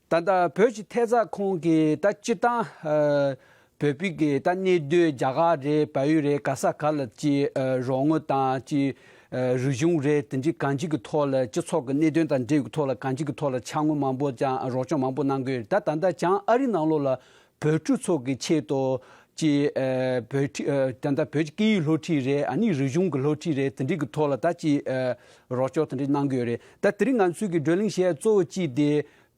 ད་ལྟ་བོད་ཀྱི་ཐེབས་རྩ་ཁང་གིས་ད་སྤྱིར་བཏང་ཨ་བོད་པའི་གི་ད་གནད་དོན་རྒྱ་གར་རེད། བལ་ཡུལ་རེད། ག་ས་ག་ལ་ཅིག་ཨ་རོགས་དངུལ་དང་ཅིག་ཨ་རིག་གཞུང་རེད། དེ་འདྲའི་གང་ཅིའི་གི་ཐོག་ལ་སྤྱི་ཚོགས་ཀྱི་གནད་དོན་དང་འབྲེལ་བའི་ཐོག་ལ་གང་ཅིའི་གི་ཐོག་ལ་ཕྱག་དངུལ་མང་པོ་ཀྱང་རོགས་སྐྱོར་མང་པོ་གནང་གི་ཡོད་རེད། ད་ད་ལྟ་བྱང་ཨ་རི་ནང་ལོགས་ལ་བོད་ཕྲུག་ཚོ་གི་ཆེད་དུ་ཅིག་ཨ་བོད་ཁྲིད་ཨ་ད་ལྟ་བོད་ཀྱི་སྐད་ཡིག་སློབ་ཁྲིད་རེད། ཨ་ནི་རིག་གཞུང་གི་སློབ་ཁྲིད་རེད། དེ་འདྲའི་གི་ཐོག་ལ་ད་ཅིག་ཨ་རོགས་སྐྱོར་དེ་འདྲ་གནང་གི་ཡོད་རེད། ད་དེ་རིང་ང་ཚོའི་གི་བགྲོ་གླེང་བྱེད་ཡ་གཙོ་བོ་གཅིག་དེ་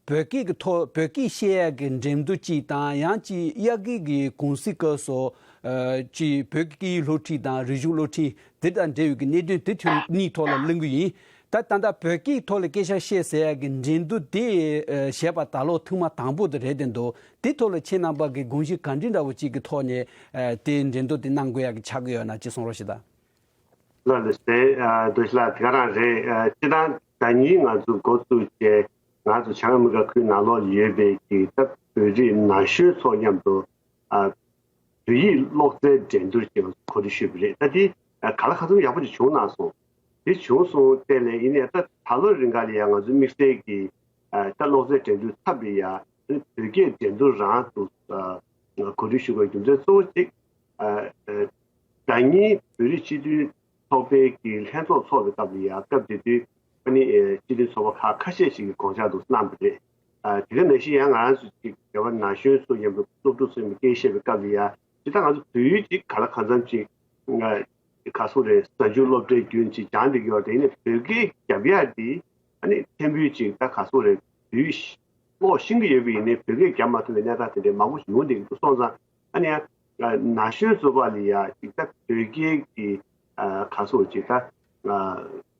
བོད་སྐད་ཀྱི་ཐོག་བོད་སྐད་བཤད་ཡ་གི་འགྲན་བསྡུར་གཅིག་དང་། ཡང་ཅིག་དབྱར་ཁའི་གི་གུང་སེང་སྐབས་སུ་ཨ་ཅིག་བོད་ཀྱི་སྐད་ཡིག་སློབ་ཁྲིད་དང་རིག་གཞུང་སློབ་ཁྲིད་དེ་དང་འབྲེལ་བའི་གི་གནད་དོན་དེ་ཐོག་གཉིས་ཐོག་ལ་གླེང་གི་ཡིན། ད་ད་ལྟ་བོད་སྐད་ཐོག་ལ་སྐད་ཆ་བཤད་ཟེར་ཡ་གི་འགྲན་བསྡུར་དེ་ཨ་བྱས་པ་ད་ལོ་ཐེངས་མ་དང་པོ་དེ་རེད་བསྡད་འདུག་དེ་ཐོག་ལ་ཁྱེད་རྣམ་པ་གི་དགོངས་གཞི་ག་འདྲ་འདྲ་བོ་ཅིག་གི་ཐོག་ནས་ཨ་དེ་འགྲན་བསྡུར་དེ་གནང་དགོས་ཡ་གི་ཆགས་ཀྱི་ཡོད་ན་ཅིག་གསུང་རོགས་ཞུ་དང་། ལགས་ལགས་སེ། ཨ་རྡོ་རྗེ་ལགས་དེ་ག་རང་རེད། ཨ་སྤྱིར་བཏང་ཟླ་ཉིན་ང་ཚོ་འགོ་བཙུགས་བྱས་ང་ཚོ་བྱང་ཨ་མི་རི་ཀ་ཁུལ་ནང་ལོགས་ཡོད་པའི་གི་ད་བོད་རིགས་ན་གཞོན་ཚོ་མཉམ་དུ་ཨ་བོད་ཡིག་ཀློག་རྩལ་འགྲན་བསྡུར་ཅིག་ང་ཚོ་གོ་སྒྲིག་ཞུས་པ་རེད། ད་དེ་ཨ་ག་ལ་གང་འཚམ་ཡག་པོ་ཅིག་བྱུང་གནང་སོང་། དེ་བྱུང་སོང་དེ་ལས་ཡིན་ནའི་ད་ད་ལོ་རིང་ག་ལ་ཡང་ང་ཚོ་དམིགས་བསལ་གྱི་ཨ་ད་ཀློག་རྩལ་འགྲན་བསྡུར་ཚབ་རེད་ཡ། བོད་སྐད་འགྲན་བསྡུར་རང་དུ་ཨ་གོ་སྒྲིག་ཞུ་དགོས་རྒྱུ་མཚན་གཙོ་བོ་གཅིག་ཨ་ཨ་ཟླ་ཉིན་བོད་རིགས་སྤྱི་མཐུན་ཚོགས་པའི་གི་ལྷན་ཚོགས་ཚོགས་པའི་སྐབས་ལ་ཡ་སྐབས་དེ་དུས་ཨ་ནི་ཨ་སྤྱི་མཐུན་ཚོགས་པ་ཁག་ཁ་ཤས་ཤིག་གིས་དགོངས་འཆར་དུ་གནང་བ་རེད། ཨ་དེ་ག་ནང་བཞིན་ཡང་ང་རང་ཚོ་ཅིག་རྒྱལ་བ་ན་གཞོན་ཚོ་མཉམ་དུ་སློབ་ཕྲུག་ཚོ་མཉམ་དུ་སྐད་བཤད་པའི་སྐབས་ལ་ཡ་ཇི་ལྟར་ང་ཚོ་བོད་ཡིག་ཅིག་ག་ལ་གང་འཚམ་ཅིག་ང་ག་སོ་རེད། གཟའ་མཇུག་སློབ་གྲྭའི་རྒྱུན་ཅིག་སྦྱང་བསྡད་ཀྱི་ཡོད་རེད། ཡིན་ནའི་བོད་སྐད་རྒྱབ་ཡག་འདི་ཨ་ནི་ཕྲན་བུ་ཅིག་ད་ག་སོ་རེད། བོད་ཡིག་ཀློག་ཤེས་ཀྱི་ཡོད་པ་ཡིན་ནའི་བོད་སྐད་རྒྱབ་མ་ཐུབ་པའི་གནས་སྟངས་དེ་འདྲའི་མང་པོ་ཞིག་ཡོང་བསྡད་ཀྱི་འདུག་སོང་ཙང་ཨ་ནི་ཡང་ན་གཞོན་ཚོ་པ་ལ་ཡ་ཅིག་ད་བོད་སྐད་ཀྱི་ག་སོ་ཅིག་ད་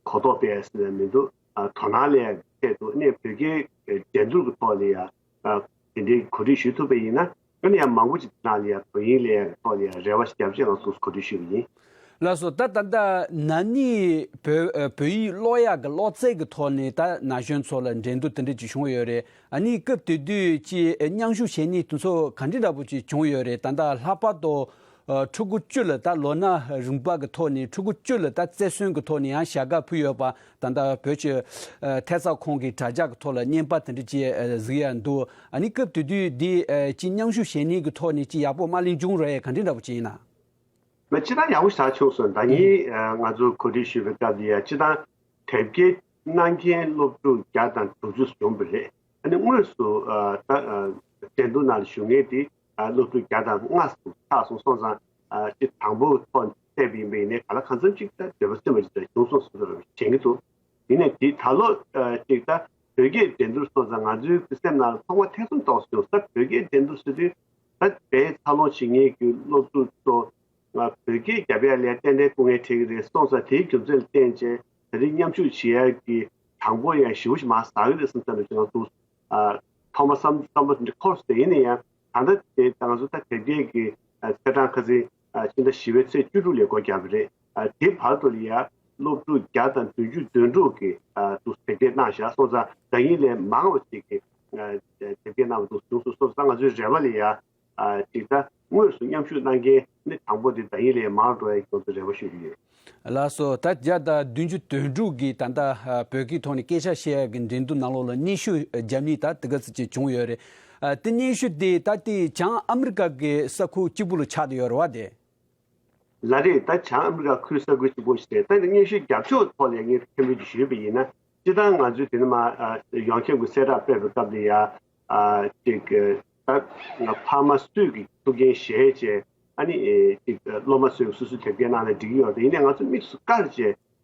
གོ་རྟོགས་སྤེལ་ཟེར་ན་མི་འདུག་དོ་སྣང་སླེབས་ཡག་ཆེད་དུ་ཨ་ནི་བོད་སྐད་འགྲན་བསྡུར་གྱི་ཐོག་ལ་ཡ་དེ་འདྲའི་གོ་སྒྲིག་ཞུ་ཐུབ་པ་ཡིན་ན་ཨ་ནི་ཡང་མང་པོ་ཅིག་དེ་ནང་ལ་ཡ་དོ་དབྱིངས་སླེབས་ཡག་ཐོག་ལ་ཡ་རེ་བ་ཞིག་རྒྱབ་ཆེད་ང་ཚོས་གོ་སྒྲིག་ཞུས་པ་ཡིན། ལགས་སོ། ད་ད་ལྟ་ན་ནིང་བོད་ཨ་བོད་ཡིག་ཀློག་ཡག་གི་ཀློག་རྩལ་གྱི་ཐོག་ནས་ད་ན་གཞོན་ཚོ་ལ་འགྲན་བསྡུར་དེ་འདྲ་ཅིག་བྱུང་ཡོད་རེད། ཨ་ནི་སྐབས་དེ་དུས་ཀྱི་མཉམ་ཞུགས་བྱེད་མཁན་དེ་ཚོ་ག་འདྲ་འདྲ་པོ་ཅིག་བྱུང་ཡོད་རེད། ད་ལྟ་ལྷག་པར་དུ་ཨ་ཕྲུ་གུ་བཅུ་ལ་ད་ལོ་ན་རིམ་པ་གི་ཐོག་ནས་ཕྲུ་གུ་བཅུ་ལ་ད་རྩེར་སོན་གྱི་ཐོག་ནས་ཡང་ཞལ་ཁ་ཕུལ་ཡོད་པ། ད་ལྟ་བོད་ཀྱི་ཨ་ཐེབས་རྩ་ཁང་གི་དྲ་རྒྱ་གི་ཐོག་ལ་བརྙན་པར་དེ་འདྲ་ཅིག་ཨ་གཟིགས་ཡག་འདུག་ཨ་ནི་སྐབས་དེ་དུས་འདི་ཨ་ཅིག་མཉམ་ཞུགས་བྱེད་མཁན་གྱི་ཐོག་ནས་ཅིག་ཡག་པོ་མ་གླེང་བྱུང་རེད། ག་འདྲ་འདྲ་པོ་ཅིག་ཡིན་ན། མ་སྤྱིར་བཏང་ཡག་པོ་ཞེ་དྲག་བྱུང་སོང་། ཟླ་ཉིན་ཨ་ང་ཚོ་གོ་སྒྲིག་ཞུས་པའི་སྐབས་དེ་ཡ་སྤྱིར་བཏང་དེབ་སྐྱེལ་གནང་མཁན་སློབ་ཕྲུག་བརྒྱ་དང་དྲུག་ཅུ་བྱུང་བ་རེད། ཨ་ནི་དངོས་སུ་ཨ་ད་ཨ་འགྲན་བསྡུར་ནང་ལ་ཞུགས་མཁན་དེ་ཨ་སློབ་ཕྲུག་བརྒྱ་དང་ལྔ་ཙམ་ཆགས་སོང་། སོང་ཙང་ཨ་སྤྱི་དང་པོ་ཐོག་བལྟས་པ་ཡིན་པ་ཡིན་ནའི་ག་ལ་གང་འཚམ་ཅིག་ད་འདོད་པ་སེམས་པ་ཅིག་ད་བྱུང་སོང་ཟེར་ནས་དྲན་གྱི་འདུག་ཡིན་ནའི་དེ་ད་ལོ་ཨ་ཅིག་ད་བོད་སྐད་འགྲན་བསྡུར་སོང་ཙང་ང་ཚོའི་སེམས་ནང་ལ་ཐོག་མ་ཐེ་ཚོམ་ཏོག་ཙམ་བྱུང་། ད་བོད་སྐད་འགྲན་བསྡུར་ཟེར་དུས་ད་དཔེ་འཚར་ལོངས་བྱེད་མཁན་གྱི་སློབ་ཕྲུག་ཚོ་ང་བོད་སྐད་རྒྱབ་ཡག་ལ་ཏན་ཏན་སྐུ་ངལ་འཕྲད་ཀྱི་རེད། སོང་ཙང་དེའི་རྒྱུ་མཚན་ལ་བརྟེན་བྱས་ད་རེས་མཉམ་ཞུགས་བྱེད་ཡག་གི་གྲངས་འབོར་ཡང་ཞེ་པོ་ཞིག་མར་ཟག་གི་རེད་བསམ་ཙང་ང་ཚོ་ཨ་ཐོག་མ་བསམ་བསམ་བློ་དེ་འདྲ་འཁོར་སོང་། ཡིན་ན་ཡང་ད་ལྟ་དེ་ང་ཚོ་ད་དེབ་སྐྱེལ་གྱི་ཨ་ཚེས་གྲངས་ཁ་སང་ཨ་ཕྱི་ཟླ་བཞི་པའི་ཚེས་བཅུ་དྲུག་ལ་སྒོ་བརྒྱབ་པ་རེད། ཨ་དེ་བར་དུ་ལ་ཡ་སློབ་ཕྲུག་བརྒྱ་དང་བདུན་ཅུ་དོན་དྲུག་གིས་ཨ་དུ་དེབ་སྐྱེལ་གནང་བཞག་སོང་ཙང་ཟླ་ཉིན་ལས་མང་བ་ཞིག་གིས་ཨ་དེབ་སྐྱེལ་གནང་བ་འདུག་བྱུང་སོང་། སོང་ཙང་ང་ཚོའི་རེ་བ་ལ་ཡ་ཨ་ཅིག་ད་དངོས་སུ་མཉམ་ཞུགས་གནང་མཁན་ནི་དང་པོ་དེ་ཟླ་ཉིན་ལས་མང་འགྲོ་ཡ་གི་ང་ཚོ་རེ་བ་ཞུ་གི་ཡོད། ལགས་སོ། ད་བརྒྱ་དང་བདུན་ཅུ་དོན་དྲུག་གིས་ད་ལྟ་ཨ་བོད་སྐད་ཐོག་ནས་སྐད་ཆ་བཤད་ཡ་གི་འགྲན་བསྡུར་ནང་ལོགས་ལ་སྙན་ཞུ་བརྒྱབ་ནས་ད་དེ་ག་ཚོད་ཅིག་བྱུང་ཡོད་རེད། ཨ་དེ་སྙན་ཞུ་དེ་ད་ལྟའི་བྱང་ཨ་མི་རི་ཀ་གི་ས་ཁུལ་གཅིག་པུ་ལ་ཆགས་བསྡད་ཡོད་རེད་བ་དེ། ལགས་རེད། ད་བྱང་ཨ་མི་རི་ཀ་ཁུལ་ས་ཁུལ་གཅིག་པོ་ཞིག་རེད། ད་ནི་སྙན་ཞུ་རྒྱབ་ཕྱོགས་ཐོག་ལ་ངས་མཐུན་པོ་ཅིག་ཞུས་པ་ཡིན་ན། སྤྱིར་བཏང་ང་ཚོའི་དེ་ནི་མ་ཨ་ཡོངས་ཁྱབ་ཀྱི་གསལ་བསྒྲགས་སྤེལ་བའི་སྐབས་ལ་ཡ་ཨ་ཅིག་ད་ཕ་མ་སུས་ཀྱི་ཐུགས་འགན་བཞེས་བྱས་ཨ་ནི་ཨེ་ཅིག་སློབ་མ་ཚོས་སོ་སོའི་དེབ་སྐྱེལ་གནང་ན་འགྲིག་གི་ཡོད་རེད། ཡིན་ནའི་ང་ཚོ་དམིགས་སུ་བཀར་བྱས་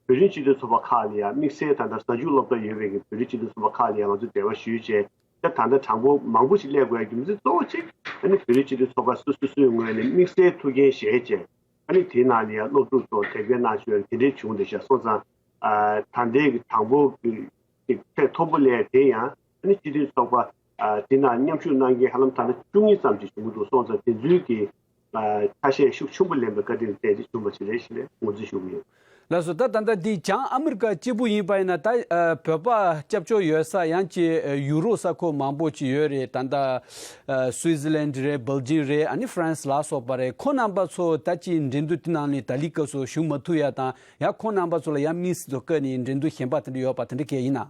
བོད་རིགས་སྤྱི་མཐུན་ཚོགས་པ་ཁག་ལ་ཡ་དམིགས་བསལ་ད་ལྟ་གཟའ་མཇུག་སློབ་གྲྭ་ཡོད་པའི་གི་བོད་རིགས་སྤྱི་མཐུན་ཚོགས་པ་ཁག་ལ་ཡ་ང་ཚོས་འབྲེལ་བ་ཞུས་བྱས། ད་ད་ལྟ་གྲངས་འབོར་མང་པོ་ཞིག་སླེབས་དགོས་ཡ་རྒྱུ་མཚན་གཙོ་བོ་གཅིག་ཨ་ནི་བོད་རིགས་སྤྱི་མཐུན་ཚོགས་པ་སོ་སོ་སོའི་ངོས་ནས་དམིགས་བསལ་ཐུགས་འགན་བཞེས་བྱས་ཨ་ནི་དེའི་ནང་ལ་ཡ་སློབ་ཕྲུག་ཚོ་དེབ་སྐྱེལ་གནང་ཤོག་དེ་འདྲའི་བྱུང་བསྡད་ཤག་སོང་ཙང་ཨ་ད་ལྟའི་གི་དང་པོ་གི་ཅིག་ཚད་མཐོ་པོ་སླེབས་དེ་ཡང་ཨ་ནི་སྤྱི་མཐུན་ཚོགས་པ་ཨ་དེ་ནང་མཉམ་ཞུགས་གནང་མཁན་ཧ་ལམ་ད་ལྟ་བཅུ་གཉིས་ཙམ་ཅིག་བྱུང་གི་འདུག་སོང་ཙང་དེ་ཚོའི་གི་ ཆ་ཤས་ཤུགས་ཆེན་པོ་ལེན་པའི་བཀའ་དྲིན་བརྟེན་ཏེ་བྱུང་བ་ཞིག་རེད་ཞེས་ནས་ངོས་འཛིན་ཞུ་གི་ཡོད། ལགས་སོ། ད་ད་ལྟ་འདི་བྱང་ཨ་མི་རི་ཀ་གཅིག་པུ་ཡིན་པ་ཡིན་ན། ད་བོད་པ་སྐྱབས་བཅོལ་ཡོད་ས་ཡང་ཅིག་ཡུ་རོབ་ས་ཁུལ་མང་པོ་ཅིག་ཡོད་རེད། ད་ལྟ་སུའི་ཛི་ལན་རེད། སྦེལ་ཇིམ་རེད། ཨ་ནི་ཧྥ་རན་སི་ལ་སོགས་པ་རེད། ཁོང་རྣམ་པ་ཚོ་ད་ཅིག་འགྲན་བསྡུར་དེ་ནང་ནས་ད་ལི་སྐབས་སུ་ཞུགས་མ་ཐུབ་ཡ་དང་། ཡང་ཁོང་རྣམ་པ་ཚོ་ལ་ཡང་དམིགས་བསལ་དུ་བཀོད་ནས་འགྲན་བསྡུར་གཞན་པ་དེ་འདྲ་ཡོད་པ་དེ་འདྲ་གས་ཡིན་ན།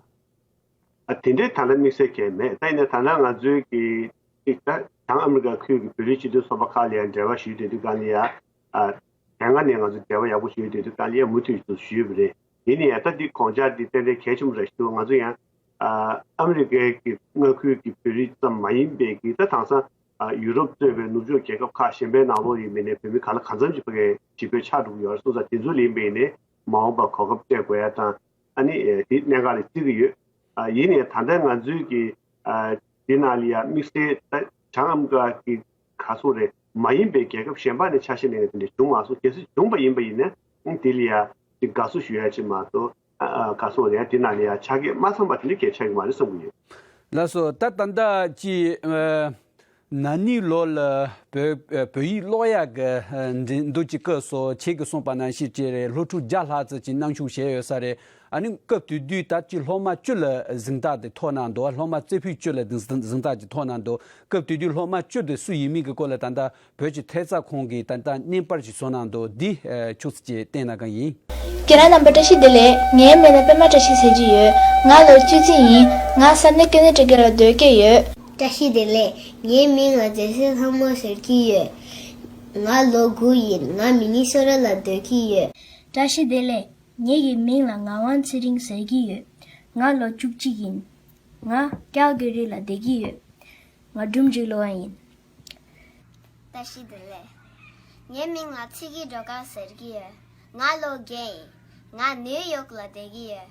ཨ། དེ་འདྲའི་ད་ལྟ་དམིགས་བསལ་གང་ཡང་མེད། ད་ཡིན་ན་ད་ལྟ་ང་ཚོའི་གི་གཅིག་ད་བྱང་ཨ་མི་རི་ཀ་ཁུལ་གྱི་བོད་རིགས་སྤྱི་མཐུན་ཚོགས་པ་ཁག་ལ་ཡང་འབྲེལ་བ་ཞུས་བསྡད་དུས་སྒང་ལ་ཡང་། ཨ། དེ་སྔ་ནས་ང་ཚོ་འབྲེལ་བ་ཡག་པོ་ཞུས་བསྡད་དུས་སྒང་ལ་ཡང་མུ་མཐུད་དུ་ཞུས་པ་རེད། ཡིན་ན་ཡང་ད་འདི་དགོངས་འཆར་འདི་ཏན་ཏན་གལ་ཆེན་པོ་རེད་ཞུ། ང་ཚོ་ཡང་། ཨ། ཨ་མི་རི་ཀའི་གི་མངའ་ཁུལ་གྱི་བོད་རིགས་ཙམ་མ་ཡིན་པའི་གི་ད་དེང་སང་། ཨ། ཡུ་རོབ་གཙོས་པའི་ནུབ་ཕྱོགས་རྒྱལ་ཁབ་ཁག་གཞན་པའི་ནང་ལོགས་ཡིན་པའི་ནས་བོད་མི་ག་ལ་གང་འཚམ་ཅིག་ཕ་གིའི་ཇི་བོད་ཆགས་འགྲོ་གི་ཡོད་རེད། སོང་ཙང་དེ་ཚོ་ལ་ཡིན་པའི་ནས་མ་འོངས་པར་གོ་སྐབས་སྤྲད་དགོས་ཡ་དང་། ཨ་ནི། ཨེ། དེ་གནད་འགག་ལ་བརྩི་གི་ཡོད། ཨ། ཡིན་ནའི་ད་ལྟ་ང་ཚོའི་གི། ཨ། འདི་ནང་ལ་ཡ་དམིགས་བསལ་ད་བྱང་ཨ་མི་རི་ཀ་གི་ག་སོག་རེད་མ་ཡིན་པའི་རྒྱལ་ཁབ་གཞན་པ་ནས་ཆ་ཤས་ལེན་མཁན་དེ་འདྲ་བྱུང་མ་སོང་། གལ་སྲིད་བྱུང་བ་ཡིན་པ་ཡིན་ན། ཨང་། དེ་ལ་ཡ་ཅིག་དགའ་བསུ་ཞུ་ཡ་ཅིག་མ་གཏོགས། ཨ། ཨ། ག་སོག་ལ་ཡ་འདི་ནང་ལ་ཡ་ཆ་རྐྱེན་མ་ཚང་བ་དེ་འདྲ་གས་ཆགས་ཀྱི་མ་རེད་བསམ་གྱི་ཡོད། ལགས་སོ། ད་ད་ལྟ་ཅིག་ཨ། ན་ནིང་ལོ་ལ་བོད། བོད་ཡིག་ཀློག་ཡག་གི་འགྲན་བསྡུར་ཅིག་བཀོད་སོང་། ཁྱེད་ཀྱིས་གསུངས་པ་ནང་བཞིན་ཅིག་རེད། སློབ་ཕྲུག་བརྒྱ་ལྷག་ཙམ་ཅིག་མཉམ་ཞུགས་བྱས་ཡོད་ས་རེད། ཨ་ནི་སྐབས་དེ་དུས་ད་ཅིག་སློབ་མ་བཅུ་ལ་གཟེངས་རྟགས་དེ་ཐོབ་གནང་འདུག་སློབ་མ་རྩེ་ཕུད་བཅུ་ལ་གཟེངས་རྟགས་ཅིག་ཐོབ་གནང་འདུག་སྐབས་དེ་དུས་སློབ་མ་བཅུ་དེ་སུ་ཡིན་མིན་གྱི་སྐོར་ལ་ད་ལྟ་བོད་ཀྱི་ཐད་གཙང་ཁང་གིས་ད་ལྟ་བརྙན་པར་ཞིག་བཟོ་གནང་འདུག་འདི་ཆུ་ཚོད་ཅིག་བསྟན་གནང་གི་ཡིན། ཁྱེད་རང་རྣམ་པ་བཀྲ་ཤིས་བདེ་ལེགས། ངའི་མིང་ལ་པད་མ་བཀྲ་ཤིས་ཟེར་གྱི་ཡོད། ང་ལོ་བཅུ་གཅིག་ཡིན། ང་ས་གནས་ཀེ་ན་ཌ་ག་ལ་སྡོད་ཀྱི་ཡོད། བཀྲ་ཤིས་བདེ་ལེགས། ངའི་མིང་ལ་མཛེས་བཟོད་ལྷ་མོ་ཟེར་གྱི་ཡོད། ང་ལོ་དགུ་ཡིན། ང་མི་ནི་སོ་ཊ་ལ་སྡོད་ཀྱི་ཡོད། བཀྲ་ཤིས་བདེ་ལེགས། ངེད་ཀྱི་མིང་ལ་ངག་དབང་ཚེ་རིང་ཟེར་གྱི་ཡོད། ང་ལོ་བཅུ་གཅིག་ཡིན། ང་ཀལ་གྷི་རི་ལ་བསྡད་ཀྱི་ཡོད། ང་འབྲུག་འཇིགས་ལོ་བ་ཡིན། བཀྲ་ཤིས་བདེ་ལེགས། ངའི་མིང་ལ་ཚེ་སྐྱིད་སྒྲོལ་དཀར་ཟེར་གྱི་ཡོད། ང་ལོ་བརྒྱད་ཡིན། ང་ནིའུ་ཡོག་ལ་བསྡད་ཀྱི་ཡོད།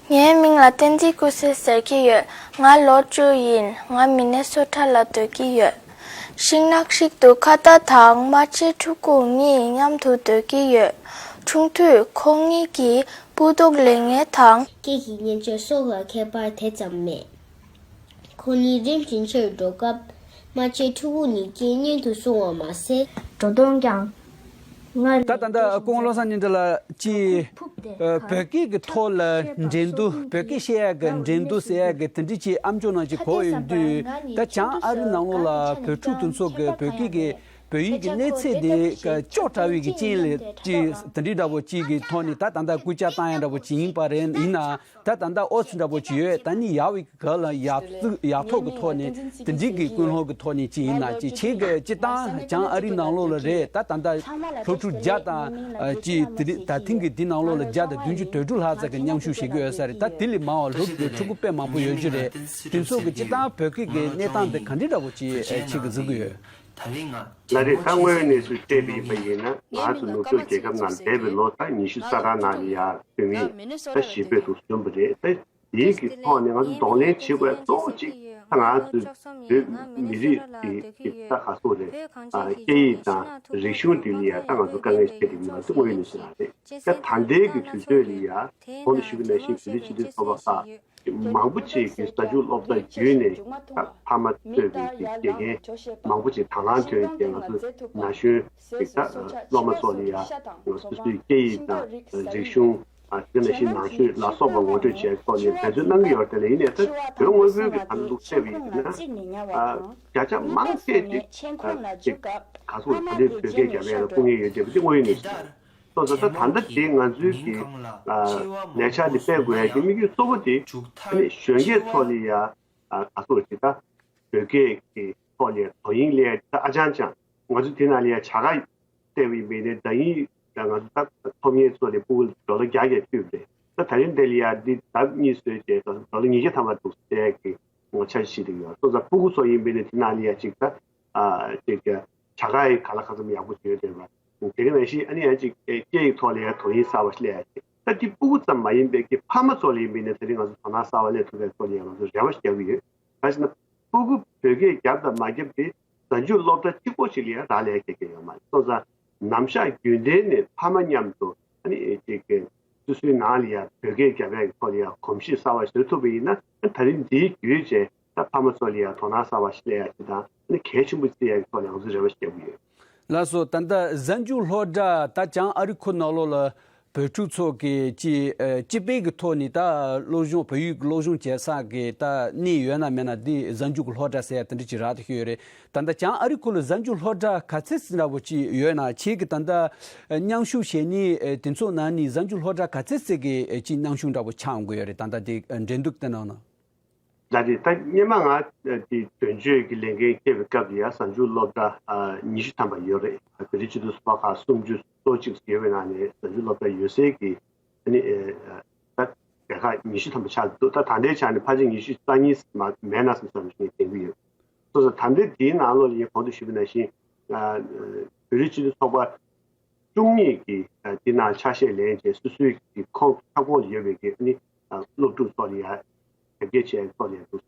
ངའི་མིང་ལ་བསྟན་འཛིན་སྐུ་སྲས་ཟེར་གྱི་ཡོད། ང་ལོ་བཅུ་ཡིན། ང་མི་ནི་སོ་ཊ་ལ་སྡོད་ཀྱི་ཡོད། ཤིང་ནགས་ཤིག་ཏུ་ཁ་བརྡ་དང་རྨ་ཆེན་ཕྲུ་གུ་གཉིས་མཉམ་དུ་སྡོད་ཀྱི་ཡོད། ཆུང་དུས་ཁོ་གཉིས་ཀྱིས་སྤུ་མདོག་ལེན་མཁན་དང་། སྐད་ཀྱི་སྙན་ཆ་སོགས་ལ་ཁྱད་པར་དེ་ཙམ་མེད། ཁོ་གཉིས་རིམ་བཞིན་ཆེར་འགྲོ་སྐབས། རྨ་ཆེན་ཕྲུ་གུ་གཉིས་ཀྱིས་སྙན་དུ་སྲུང་བ་མ་ཟད། འགྲོ་སྟངས་ཀྱང་། ད་ད་ལྟ་སྐུ་ངོ་བློ་བཟང་སྙན་གྲགས་ལགས་ཀྱིས། ཨ། བོད་སྐད་ཀྱི་ཐོག་ལ་འགྲན་བསྡུར། བོད་སྐད་བཤད་ཡག་གི་འགྲན་བསྡུར་ཟེར་ཡག་གི་དེ་འདྲ་ཅིག་ཨ་མཆོག་ནང་ཅིག་གོ་ཡོང་དུས། ད་བྱང་ཨ་རི་ནང་ལོགས་ལ་བོད་ཕྲུག་དེ་ཚོ་གི་བོད་སྐད་ཀྱི། བོད་ཡིག་གི་གནས་ཚད་དེ་ཀ་ཅོག་འདྲ་བའི་གི་རྐྱེན་ལས་ཅིག་དེ་འདྲའི་འདྲ་པོ་ཅིག་གི་ཐོག་ནས་ད་ད་ལྟ་སྐུལ་ལྕག་བཏང་ཡག་འདྲ་པོ་ཅིག་ཡིན་པ་རེད། ཡིན་ན་ད་ད་ལྟ་ཨོ་ཙི་འདྲ་པོ་ཅིག་ཡོད། ད་ནི་ཡག་པའི་ག་ལ་ཡག་ཚུགས་ཡག་ཐོག་གི་ཐོག་ནས་དེ་འདྲའི་གི་ཀུན་སློང་གི་ཐོག་ནས་ཅིག་ཡིན་ན་ཅིག་ཁྱེད་ཀྱི་སྤྱིར་བཏང་བྱང་ཨ་རིའི་ནང་ལོགས་ལ་རེད། ད་ད་ལྟ་སློབ་ཕྲུག་བརྒྱ་དང་ཅིག་དེ་རིང་ད་ཐེངས་ཀྱི་འདི་ནང་ལོགས་ལ་བརྒྱ་དང་བདུན་ཅུ་དོན་དྲུག་ལྷག་ཙམ་གྱི་མཉམ་ཞུགས་བྱེད་ཀྱི་ཡོད་ས་རེད། ད་དེ་ལས་མང་བ་སློབ་ཕྲུག་ཕྲུ་གུ་དཔེ་མང་པོ་ཡོད་རྒྱུ་རེད། དེ་ཚོ་གི་སྤྱིར་བཏང་བོད་སྐད་ཀྱི་གནས་སྟངས་དེ་ག་འདྲ་འདྲ་པོ་ཅིག་ཁྱེད་ཀྱིས་གཟིགས་ཀྱི་ཡོད། ལགས་རེད། ད་དངོས་ཡོད་གནས་ཚུལ་བལྟས་པ་ཡིན་པ་ཡིན་ན། ང་ཚོ་ནུབ་ཕྱོགས་རྒྱལ་ཁབ་ནང་འདས་པའི་ལོ་ད་ཉི་ཤུ་རྩ་གྲངས་ནང་ལ་ཡ་བོད་མི་ད་ཞེ་པོ་འདུག་ཟིན་པ་རེད། ད་དེའི་གི་ཐོག་ནས་ང་ཚོ་གདོང་ལེན་བྱེད་དགོས་གཙོ་བོ་གཅིག་ད་ང་ཚོའི་བོད་མི་རིགས་ཀྱི་གི་ད་ག་སོགས་རེད། ཨ། སྐད་ཡིག་དང་རིག་གཞུང་དེ་ལ་ཡ་ད་ང་ཚོ་དཀའ་ངལ་འཕྲད་ཀྱི་ཡོད་ན་དེ་དངོས་ཡོད་གནས་ཚུལ་རང་རེད། ད་ད་ལྟའི་གི་དུས་ཚོད་ལ་ཡ་གོང་དུ་ཞུས་པ་ནང་བཞིན་བོད་རིགས་སྤྱི་མཐུན་ཚོགས་པ་ཁག་མང་པོ་ཅིག་གིས་གཟའ་མཇུག་སློབ་གྲྭ་བརྒྱུད་ནས་ད་ཕ་མ་གཙོས་པའི་གི་དགེ་རྒན་མང་པོ་ཅིག་དང་བླངས་ཐོན་ཏེ་ང་ཚོ་ན་གཞོན་གྱི་ད་སློབ་མ་ཚོ་ལ་ཡ་སོ་སོའི་སྐད་ཡིག་དང་རིག་གཞུང་། ཨ། དེ་ནང་བཞིན་ནང་ཆོས་ལ་སོགས་པ་ངོ་སྤྲོད་བྱས་ཐོག་ནས་འབད་བརྩོན་གནང་གི་ཡོད་རེད། དེ་ལ་ཡིན་ནའི་ད་བོད་དངོས་པོའི་གི་ད་ལུགས་བལྟས་པ་ཡིན་ན། ཨ། བརྒྱ་ཆ་མང་ཆེ་ཅིག་ཨ། ཅིག་ག་སོགས་ད་ལྟའི་བོད་སྐད་རྒྱབ་ཡ་ལ་སྐུ་ངལ་ཡོད་བསྡད་པ་དེ་དངོས་ཡོད་གནས་ཚུལ་རེད། སོང་ཙང་ད་ད་ལྟ་དེ་ང་ཚོའི་གི་ཨ། ལས་འཆར་འདི་སྤེལ་དགོས་ཡ་གི་དམིགས་ཡུལ་གཙོ་བོ་དེ་ཨ་ནི་གཞོན་སྐྱེས་ཚོ་ལ་ཡ་ཨ། ག་སོགས་ཅིག་ད་བོད་སྐད་ཀྱི་ཐོག་ནས་དོ་དབྱིངས་སླེབས་ཡ་ད་ཨ་ཅང་ཅང་། ང་ཚོ་དེ་ནང་ལ་ཡ་བྱ་དགའ་སྟེར་བའི་མི་སྣའི་བརྡ་ཡིག་ད་ང་ཚོ་ད་ཐོབ་མཁན་ཚོ་ལ་ཕྲུ་གུ་ཌོ་ལར་བརྒྱ་བརྒྱ་སྤྲད་པ་རེད། ད་ད་རིང་འདི་ལ་ཡ་འདི་ལྡབ་གཉིས་བཟོས་བྱས་ད་ཌོ་ལར་ཉིས་བརྒྱ་ཐམ་པ་འདུག་ཟེར་གི་ངོ་འཆར་ཞིག་འདུག་ཡོད། སོང་ཙང་ཕྲུ་གུ་ཚོ་ཡིན་པས་ནི་དེ་ནང་ལ་ཡ་ཅིག་ད་ཨ་ཅིག་བྱ་དགའ་ཡི་ག་ལ་ག་ཙམ་ཡག་པོ་བྱས་བསྡད་པ། དེ་ག་ནང་བཞིན་ཨ་ནི་ཡང་ཅིག་སྐད་ཡིག་ཐོག་ལ་ཡང་དོ་དབྱིངས་གསར་བ་ཞིག་སླེབས་ཡ་ཅིག་ད་དེ་ཕྲུ་གུ་ཙམ་མ་ཡིན་པའི་གི་ཕ་མ་ཚོ་ལ་ཡིན་པས་ནི་དེ་རིང་ང་ཚོ་དོ་སྣང་གསར་བ་སླེབས་ཐུབ་པའི་ཐོག་ལ་ཡང་ང་ཚོ་རེ་བ་ཞིག་རྒྱག་གི་ཡོད། ག་ཅི་ན་ཕྲུ་གུ་བོད་སྐད་རྒྱབ་དང་མ་རྒྱབ་དེ་གཟའ་མཇུག་སློབ་གྲྭ་གཅིག་པོ་ཞིག་ལ་ཡང་རག་ལས་ཀྱི་ཡོད་མ་རེད། སོང་ཙང་ནམ་ཞག་རྒྱུན་ལྡན་ནས་ཕ་མ་མཉམ་དུ་ཨ་ནི་ཅིག་གི་སོ་སོའི་ནང་ལ་ཡང་བོད་སྐད་རྒྱབ་ཡ་གི་ཐོག་ལ་ཡང་གོམས་གཤིས་གསར་བ་ཞིག་བཟོ་ཐུབ་པ་ཡིན་ན་ད་རིང་འདིའི་བརྒྱུད་བྱས། ད་ཕ་མ་ཚོ་ལ་ཡང་དོ་སྣང་གསར་བ་ཞིག་སླེབས་ཡ་ཞིག་དང་ཨ་ནི་གལ་ཆེན་པོ་བརྩི་ཡ་གི་ཐོག་ནས་ང་ཚོས་རེ་བ་ཞིག་རྒྱག་གི་ཡོད། ལགས་སོ། ད་ལྟ་གཟའ་མཇུག་སློབ་གྲྭ་ད་བྱང་ཨ་རི་ཁུལ་ནང་ལོགས་ལ་བོད་ཕྲུག་ཚོ་གི་ཅི་ཨ་སྤྱི་པའི་གི་ཐོག་ནས་ད་སློབ་སྦྱོང་བོད་ཡིག་གི་སློབ་སྦྱོང་བྱེད་ས་གི་ད་གནས་ཡོད་ན་མེད་ན་འདི་གཟའ་མཇུག་གི་སློབ་གྲྭ་ཟེར་ཡ་དེ་འདྲ་ཅིག་རག་ཏུ་ཤོད་ཡོད་རེད། ད་ལྟ་བྱང་ཨ་རི་ཁུལ་ལ་གཟའ་མཇུག་སློབ་གྲྭ་ག་ཚད་ཙམ་འདྲ་པོ་ཅིག་ཡོད་ན། ཁྱེད་ཀྱི་ད་ལྟ་མཉམ་ཞུགས་བྱེད་ནི་དེ་ཚོ་ནང་ནས་གཟའ་མཇུག་སློབ་གྲྭ་ག་ཚད་ཙམ་གི་ཅི་མཉམ་ཞུགས་འདྲ་པོ་ཆགས་འོང་གི་ཡོད་རེད། ད་ལྟ་དེ་འགྲན་བསྡུར་དེ་ནང་ན། ད་དེ་ད་སྔོན་མ་ང་དེ་དོན་གཅོད་ཀྱི་ལས་འགན་འཁྱེར་བའི་སྐབས་ལ་ཡ་གཟའ་མཇུག་སློབ་གྲྭ་ཉི་ཤུ་ཐམ་པ་ཡོད་རེད། བོད་རིགས་སྤྱི་མཐུན་ཚོགས་པ་ཁག་སུམ་ཅུ་སོ་གཅིག་ཡོད་པའི་ནང་ནས་གཟའ་མཇུག་སློབ་གྲྭ་ཡོད་སའི་གི་ཨ་ནི་ད་སྡེ་ཁག་ཉི་ཤུ་ཐམ་པ་ཆགས་འདུག་ད་ད་ལྟའི་ཆ་ནས་ཕལ་ཆེར་ཉི་ཤུ་རྩ་གཉིས་མ་མེད་ན་བསམ་བསམ་ཞིག་དྲན་གྱི་ཡོད། སོ་སོ་ད་ལྟའི་དེའི་ནང་ལོགས་ལ་ཡིན་གོང་དུ་ཞུས་པ་ནང་བཞིན་བོད་རིགས་སྤྱི་མཐུན་ཚོགས་པ་བཅུ་གཉིས་ཀྱིས་འདི་ནང་ཆ་ཤས་ལེན་བྱས་སོ་སོའི་གི་ཁོངས་ཁྱབ་ཁོངས་ལ་ཡོད་པའི་གི་ཨ་ནི་སློབ་ཕྲུག་ཚོ་ལ་ཡ་དེབ་སྐྱེལ་བྱས་ཚོ་ལ་ཡ་འདུག་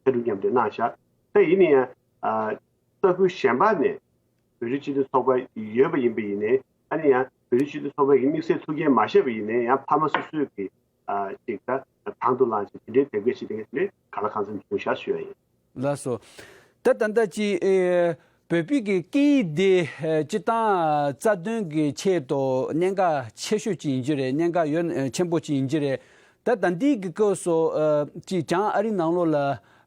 ཕྱར་གྲུ་མཉམ་འབྲེལ་གནང་བཞག་ད་ཡིན་ན་ཡང་ས་ཁུལ་གཞན་པ་ནས་བོད་རིགས་སྤྱི་མཐུན་ཚོགས་པ་ཡོད་པ་ཡིན་པ་ཡིན་ནའི་ཨ་ནི་ཡང་བོད་རིགས་སྤྱི་མཐུན་ཚོགས་པ་གི་དམིགས་བསལ་ཐུགས་འགན་མ་བཞེས་པ་ཡིན་ནའི་ཡང་ཕ་མ་སོ་སོའི་གི་ཅིག་ད་དང་དུ་བླངས་ཤིང་དེ་འདྲའི་དེབ་སྐྱེལ་བྱེད་མཁན་དེ་ག་ལ་གང་འཚམ་བྱུང་ཤག་ཞུ་ཡ་ཡིན། ལགས་སོ། ད་ད་ལྟ་ཅི་ཨེ་བོད་པའི་གི་སྐད་ཡིག་འདི་ཨེ་སྤྱི་བཏང་རྩ་དོན་གི་ཆེད་དུ་གནད་འགག་ཆེ་ཤོས་ཅིག་ཡིན་གྱི་རེད། གནད་འགག་ཡོད་ཨེ་ཆེན་པོ་ཅིག་ཡིན་གྱི་རེད། ད་ད་འདི་གི་སྐབས་སུ་ཨེ་ཅི་བྱང་ཨ་རི་ནང་ལོགས་ལ་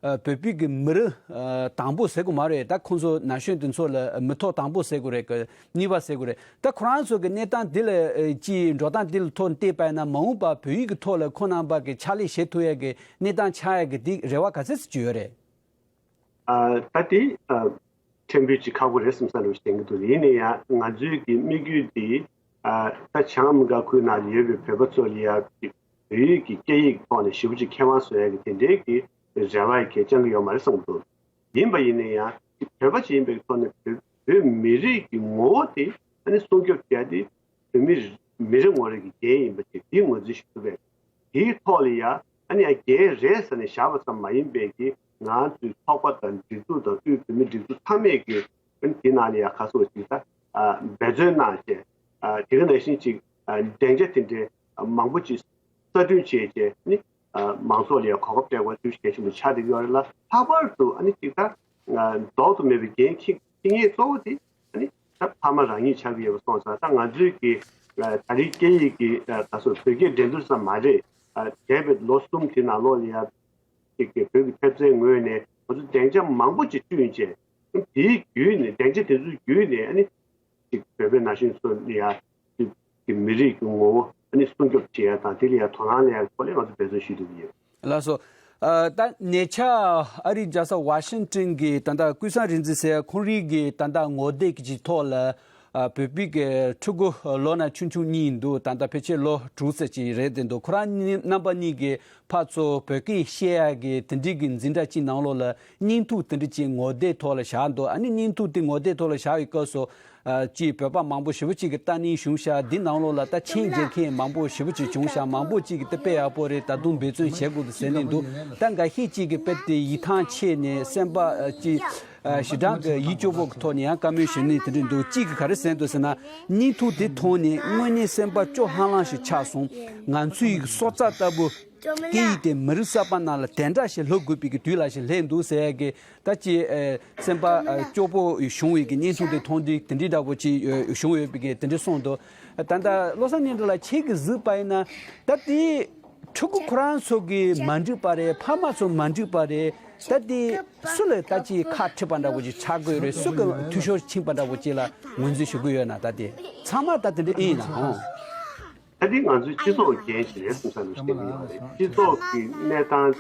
ཨེ་བོད་པའི་གི་མི་རབས་ཨེ་དང་པོ་ཟེར་དགོས་མ་རེད། ད་ཁོང་ཚོ་ན་གཞོན་དེ་ཚོ་ལ་མི་ཐོག་དང་པོ་ཟེར་དགོས་རེད། གཉིས་པ་ཟེར་དགོས་རེད། ད་ཁོ་རང་ཚོ་གི་གནས་སྟངས་འདི་ལ་ཨེ་ཅི་འགྲོ་སྟངས་འདི་ལ་ཐོག་བལྟས་པ་ཡིན་ན་མ་འོངས་པ་བོད་ཡིག་གི་ཐོག་ལ་ཁོང་རྣམ་པ་གི་ཕྱག་ལས་བྱེད་ཐུབ་ཡ་གི་གནས་སྟངས་ཆགས་ཡ་གི་འདི་རེ་བ་ག་ཚད་ཅིག་ཡོད་རེད། ཨ་ད་དེ་ཨ་ཕྲན་བུ་ཅིག་ཁག་པོ་རེད་བསམ་བསམ་རུ་དྲན་གྱི་འདུག་ཡིན་ན་ཡང་ང་ཚོའི་གི་དམིགས་ཡུལ་དེ་ཨ་ད་བྱང་ཨ་མི་རི་ཀ་ཁུལ་ནང་ཡོད་པའི་བོད་པ་ཚོ་ལ་ཡ་བོད་ཡིག་གི་སྐད་ཡིག་ཐོག་ནས་ཞེ་པོ་ཅིག་མཁས་དབང་བཟོ་ཡ་གི་དེ་འདྲའི་གི་རེ་བ་ཡི་གེ་བཅང་གི་ཡོད་མ་རེད་བསམ་གྱི་འདུག་ཡིན་པ་ཡིན་ན་ཡང་བོད་པ་ཅིག་ཡིན་པའི་ཐོག་ནས་བོད་བོད་མི་རིགས་ཀྱི་ངོ་བོ་དེ་ཨ་ནི་སྲུང་སྐྱོབ་བྱས་ཏེ་བོད་མི་མི་རེ་ངོ་རེ་གི་རྒྱན་ཡིན་པ་དེ་དེ་ངོས་འཛིན་ཞུ་ཐུབ་པས། དེའི་ཐོག་ལ་ཡ་ཨ་ནི་ཡ་རྒྱན་རེད་ཟེར་ནས་བཞག་པ་ཙམ་མ་ཡིན་པའི་གི་ང་ཚོའི་ཚོགས་པ་དང་སྒྲིག་འཛུགས་དང་དབུས་བོད་མི་སྒྲིག་འཛུགས་ཚང་མས་ཀྱི་ཨ་ནི་དེ་ནང་ལ་ཡ་ག་སོགས་ཅིག་ད་འབད་བརྩོན་གནང་བྱས་དེ་ག་ནང་བཞིན་ཅིག་སྡིངས་ཆ་དེ་འདྲའི་མང་པོ་ཅིག་གསར་སྐྲུན་བྱས་བྱས་ནི། མང་ཚོགས་ལ་ཡང་གོ་སྐབས་སྤྲད་དགོས་ཚུལ་གལ་ཆེན་པོ་ཆགས་བསྡད་ཡོད་རེད་ལ། ལྷག་པར་དུ་ཨ་ནི་གཅིག་ད་ལྡོག་ཏུ་མེད་པའི་འགན་འཁྱེར་འཁྱེར་མཁན་གཙོ་བོ་དེ་ཨ་ནི་ད་ཕ་མ་རང་ཉིད་ཆགས་ཀྱི་ཡོད་པ་སོང་ཙང་། ད་ང་ཚོའི་གི་ད་རེས་སྐད་ཡིག་གི་ད་སོ་བོད་སྐད་འགྲན་བསྡུར་ཙམ་མ་རེད། འདས་པའི་ལོ་གསུམ་དེ་ནང་ལོགས་ལ་ཡང་གཅིག་གི་བོད་ཀྱི་ཐེབས་རྩའི་ངོས་ནས་ང་ཚོ་སྡིངས་ཆ་མང་པོ་ཅིག་བསྐྲུན་བྱས། དེའི་བརྒྱུད་ནས་སྡིངས་ཆ་དེ་ཚོའི་བརྒྱུད་ནས་ཨ་ནི། གཅིག་བོད་པའི་ན་གཞོན་ཚོ་ནི་ཡང་གཅིག་གི་མི་རིགས་ཀྱི་ངོ་བོ་ཨ་ནི་སྲུང་སྐྱོབ་བྱེད་ཡ་དང་དེ་ལ་ཡང་དོ་སྣང་ལེན་ཡ་ཐོག་ལ་ང་ཚོ་འབད་བརྩོན་ཞུ་གི་ཡོད། ལགས་སོ། ཨ་ད་ཉེ་ཆར་ཨ་རིའི་རྒྱལ་ས་ཝ་ཤིང་ཊོན་གྱི་ད་ལྟ་ཀུན་བཟང་རིག་འཛིན་ཟེར་ཁོང་རང་གི་ད་ལྟ་ངོ་དེབ་ཀྱི་ཐོག་ལ་ཨ་བོད་པའི་གི་ཕྲུ་གུ་ལོ་ན་ཆུང་ཆུང་གཉིས་འདུག་ད་ལྟ་ཕལ་ཆེར་ལོ་དྲུག་ཙམ་ཅིག་རེད་བསྡད་འདུག་ཁོ་རང་གཉིས་རྣམ་པ་གཉིས་ཀྱི་ཕར་ཚུར་བོད་སྐད་བཤད་ཡ་གི་དེ་འདྲའི་གི་འཛིན་གྲྭ་གཅིག་ནང་ལོགས་ལ་བརྙན་ཐུང་དེ་འདྲ་ཅིག་ངོ་དེབ་ཐོག་ལ་བཞག་འདུག་ཨ་ནི་བརྙན་ཐུང་དེ་ངོ་དེབ་ཐོག་ལ་བཞག་ཡོད་སྐབས་སུ། ཨ་ཅིག་བོད་པ་མང་པོ་ཞེ་པོ་ཅིག་གིས་ལྟ་ནི་བྱུང་ཤག་འདི་ནང་ལོགས་ལ་ད་མཆན་འགྱེད་མཁན་མང་པོ་ཞེ་པོ་ཅིག་བྱུང་ཤག་མང་པོ་ཅིག་གིས་དེ་དཔེ་ཡག་པོ་རེད། ད་དུང་འབད་བརྩོན་བྱེད་དགོས་འདུག་ཟེར་ནས་འདུག་ད་འགའ་ཤས་ཅིག་གིས་དཔེ་དེ་ཡིད་ཐང་ཆད་ནས་སེམས་པ་ཨ་ཅིག་ཨ་ཞེ་དྲག་གི་ཡིད་སྐྱོ་པོ་གི་ཐོག་ནས་ཡང་བཀའ་མོལ་ཞུ་ནི་དེ་འདྲ་འདུག་གཅིག་གིས་ག་རེ་ཟེར་འདུག་ཟེར་ན། བརྙན་ཐུང་དེ་མཐོང་ནས་དངོས་གནས་སེམས་པ་སྐྱོ་ལྷང་ལྷང་ཞིག་ཆགས་སོང་། ང་ཚོའི་སྲོག་རྩ་ལྟ་བུ། སྐད་ཡིག་དེ་མི་རིགས་གསར་པ་ནང་ལ་དེ་འདྲ་ཞིག་ལྷོ་དགོས་པའི་གི་དུས་ལ་ཞིག་སླེབས་འདུག་ཟེར་ཡ་གི་ད་ཅི་ཨེ་སེམས་པ་ཨེ་སྐྱོ་པོ་བྱུང་བའི་གི་བརྙན་ཐུང་དེ་མཐོང་དུས་དེ་འདྲའི་འདྲ་པོ་ཅིག་ཨེ་བྱུང་ཡོད་པའི་གི་དེ་འདྲ་གསུངས་འདུག་ད་ལྟ་བློ་བཟང་སྙན་གྲགས་ལགས་ཁྱེད་ཀྱིས་གཟིགས་པ་ཡིན་ན་ད་དེ་ཕྲུ་གུ་ཁོ་རང་ཚོ་གི་མ་འགྲིག་པ་རེད། ཕ་མ་ཚོ་མ་འགྲིག་པ་རེད། ད་དེ་སུ་ལ་ད་ཅི་ཁག་ཁྲིད་པ་འདྲ་པོ་ཅིག་ཆགས་དགོས་རེད། སུ་གི་འཐུས་ཤོར་ཕྱིན་པ་འདྲ་པོ་ཅིག་ལ་ངོས་འཛིན་ཞུ་གི་ཡོད་ན། ད་དེ་ཚང་མ་ད་དེ་འདྲ་ཨིན་ན་ཧོ། ད་དེ་ང་ཚོའི་སྤྱི་ཚོགས་འགན་ཞིག་རེད་བསམ་བསམ་ཞིག་བསྟན་གྱི་ཡོད་རེད། སྤྱི་ཚོགས་ཀྱི་གནས་སྟངས་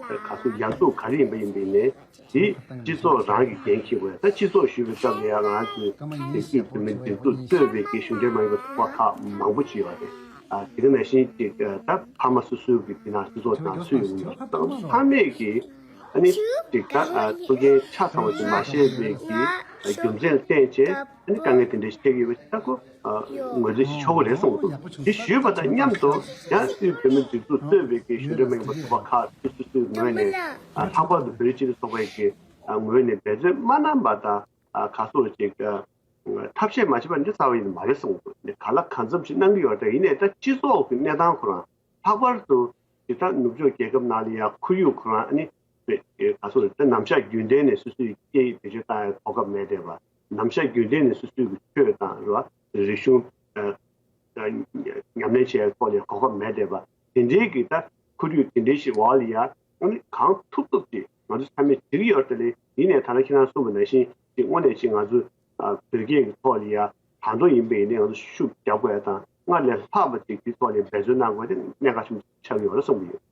ག་ཚོད་ཡར་རྒྱས་ག་རེ་ཡིན་པ་ཡིན་པའི་ནས་དེ་སྤྱི་ཚོགས་རང་གི་འགན་འཁྱེར་དགོས་ཡ། ད་སྤྱི་ཚོགས་ཞུས་པའི་སྐབས་ལ་ཡང་ང་ཚོས་དེང་དུས་བོད་མི་སྒྲིག་འཛུགས་གཙོས་པའི་གི་གཞུང་འབྲེལ་མ་ཡིན་པ་ཚོགས་པ་ཁག་མང་པོ་ཅིག་ཡོད་རེད། ཨ་དེ་ག་ནང་བཞིན་ཅིག་ད་ཕ་མ་སོ་སོའི་གི་དེ་ནང་སྤྱི་ཚོགས་ནང་ཚུད་ཡོང་གི་ཡོད་རེད། ཚང་མས་གི་ཨ་ནི་ཅིག་ད་ཐུགས་འགན་ཆ་ཚང་བ་ཞིག་མ་བཞེས་པའི་གི་རྒྱུ་མཚན་བསྟན་བྱས་ཨ་ནི་དཀའ་ངལ་དེ་འདྲ་ཞིག་འཕྲད་ཀྱི་ཡོད་པ་ཞིག་ད་ཁོ། ངོས་འཛིན་ཞིག་ཆོག་གི་རེད་བསམ་གྱི་འདུག་དེ་ཞུས་པ་དང་མཉམ་དུ་ཡང་དབུས་བོད་མིའི་སྒྲིག་འཛུགས་གཙོས་པའི་གི་གཞུང་འབྲེལ་མ་ཡིན་པ་ཚོགས་པ་ཁག་སོ་སོ་སོའི་ངོས་ནས་ལྷག་པར་དུ་བོད་རིགས་སྤྱི་མཐུན་ཚོགས་པའི་གི་ངོས་ནས་འབད་བརྩོན་མ་གནང་པ་དང་ག་སོགས་ཅིག་ཐབས་ཤེས་མ་བྱས་པ་འདི་རྩ་བ་ཡིན་མ་རེད་བསམ་གྱི་འདུག་ག་ལ་གང་འཚམ་ཞིག་གནང་གི་ཡོད་རེད། ཡིན་ནའི་ད་སྤྱི་ཚོགས་ཀྱི་གནས་སྟངས་ཁོ་རང་ལྷག་པར་དུ་ཇི་ལྟར་ནུབ་ཕྱོགས་རྒྱལ་ཁབ་ནང་ལ་ཡང་ཁོར་ཡུག་ཁོ་རང་ཨ་ནི་ག་སོགས་རེད། ད་ནམ་ཞག་རྒྱུན་ལྡན་ནས་སོ་སོའི་སྐད་ཡིག་བེད་སྤྱོད་བཏང་ཡ་གོ་སྐབས་མེད་བསྡད་པ། ནམ་ཞག་རྒྱུན་ལྡན་ནས་སོ་སོའི་གི་ཆོས་དང་རེད་བ། རིག་གཞུང་ཨ་ཨ་ཉམས་ལེན་བྱེད་ཡ་ཐོག་ལ་གོ་སྐབས་མེད་བསྡད་པ་དེ་འདྲའི་གི་ད་ཁོར་ཡུག་དེ་འདྲའི་ཞིག་འོག་ལ་ཡ་ཨ་ནི་གང་ཐུབ་ཐུབ་ཅིག་ང་ཚོ་ཚང་མས་བྱེད་ཀྱི་ཡོད་རེད་དེ་ལས། ཡིན་ནའི་ད་ལྟ་ཁྱེད་རང་གསུངས་པ་ནང་བཞིན་ཅིག་དངོས་གནས་ཅིག་ང་ཚོ་ཨ་བོད་སྐད་ཀྱི་ཐོག་ལ་ཡ་ད་དུང་ཡིན་པ་ཡིན་ནའི་ང་ཚོ་ཤུགས་རྒྱབ་དགོས་ཡ་དང་སྔར་ལས་ལྷག་པ་ཅིག་དེ་ཐོག་ལ་འབད་བརྩོན་གནང་དགོས་དེ་གནད་འགག་ཆེན་པོ་ཆགས་ཀྱི་ཡོད་རེད་བསམ་གྱི་ཡོད།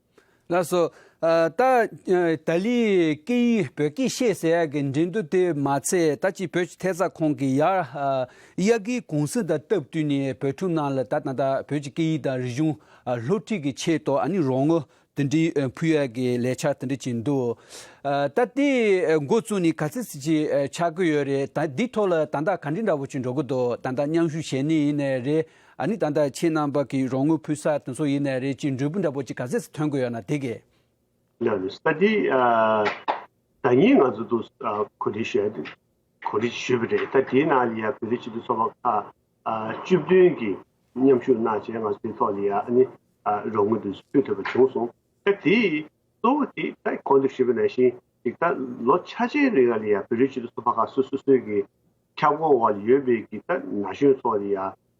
ལགས་སོ། ཨ་ད་ཨ་ཏཱ་ལའི་སྐད་ཡིག་བོད་སྐད་ཤེས་ཟེར་ཡ་གི་འགྲན་བསྡུར་དེ་མ་ཚད་ད་ཅིག་བོད་ཀྱི་ཐད་གཙང་ཁང་གི་ཡར་ཨ་དབྱར་ཁའི་གུང་སེང་དང་སྟབས་བསྟུན་ནས་བོད་ཕྲུག་རྣམས་ལ་ད་ད་ལྟ་བོད་ཀྱི་སྐད་ཡིག་དང་རིག་གཞུང་ཨ་སློབ་ཁྲིད་ཀྱི་ཆེད་དུ་ཨ་ནི་རོགས་དངུལ་དེ་འདྲའི་ཨ་ཕུལ་ཡ་གི་ལས་འཆར་དེ་འདྲ་ཅིག་འདུག་ཨ་ད་དེ་ཨ་འགོ་བཙུགས་ནས་ག་ཚོད་ཙམ་ཅིག་ཨ་ཆགས་ཀྱི་ཡོད་རེད། ད་འདི་ཐོག་ལ་ད་ལྟ་ག་འདྲའི་འདྲ་བོ་ཅིག་འགྲོ་གི་འདུག་ད་ལྟ་མཉམ་ཞུགས་བྱེད་ནི་ཡིན་ནའི་རེད། ཨ་ནི་ད་ལྟ་ཁྱེད་རྣམ་པ་གི་རོགས་དངུལ་ཕུལ་ས་དེ་ཚོ་ཡིན་ནའི་རེད། ཅིག་འབྲས་བུ་འདྲ་པོ་ཅིག་ག་ཚོད་ཙམ་ཐོན་གྱི་ཡོད་ན་དེ་གས། ལགས་ལགས། ད་ལྟའི་ཨ་ཟླ་ཉིན་ང་ཚོ་དུ་ཨ་གོ་སྒྲིག་ཞུ་ཡ་དེ་གོ་སྒྲིག་ཞུས་པ་རེད། ད་དེའི་ནང་ལ་ཡ་བོད་རིགས་སྤྱི་མཐུན་ཚོགས་པ་ཁག་ཨ་བཅུ་བདུན་གྱིས་མཉམ་ཞུགས་གནང་བྱས་ང་ཚོའི་ཐོག་ལ་ཡ་ཨ་ནི་ཨ་རོགས་དངུལ་དུ་ཕུལ་ཐུབ་པ་བྱུང་སོང་། ད་དེ་གཙོ་བོ་དེ་ད་གོང་དུ་ཞུས་པ་ནང་བཞིན་ཅིག་ད་ལོ་ཆ་ཆའི་རིང་ལ་ཡ་བོད་རིགས་སྤྱི་མཐུན་ཚོགས་པ་ཁག་སོ་སོ་སོའི་གི་ཁྱབ་ཁོངས་འོག་ལ་ཡོད་པའི་གི་ད་ན་གཞོན་ཚོ་ལ་ཡ་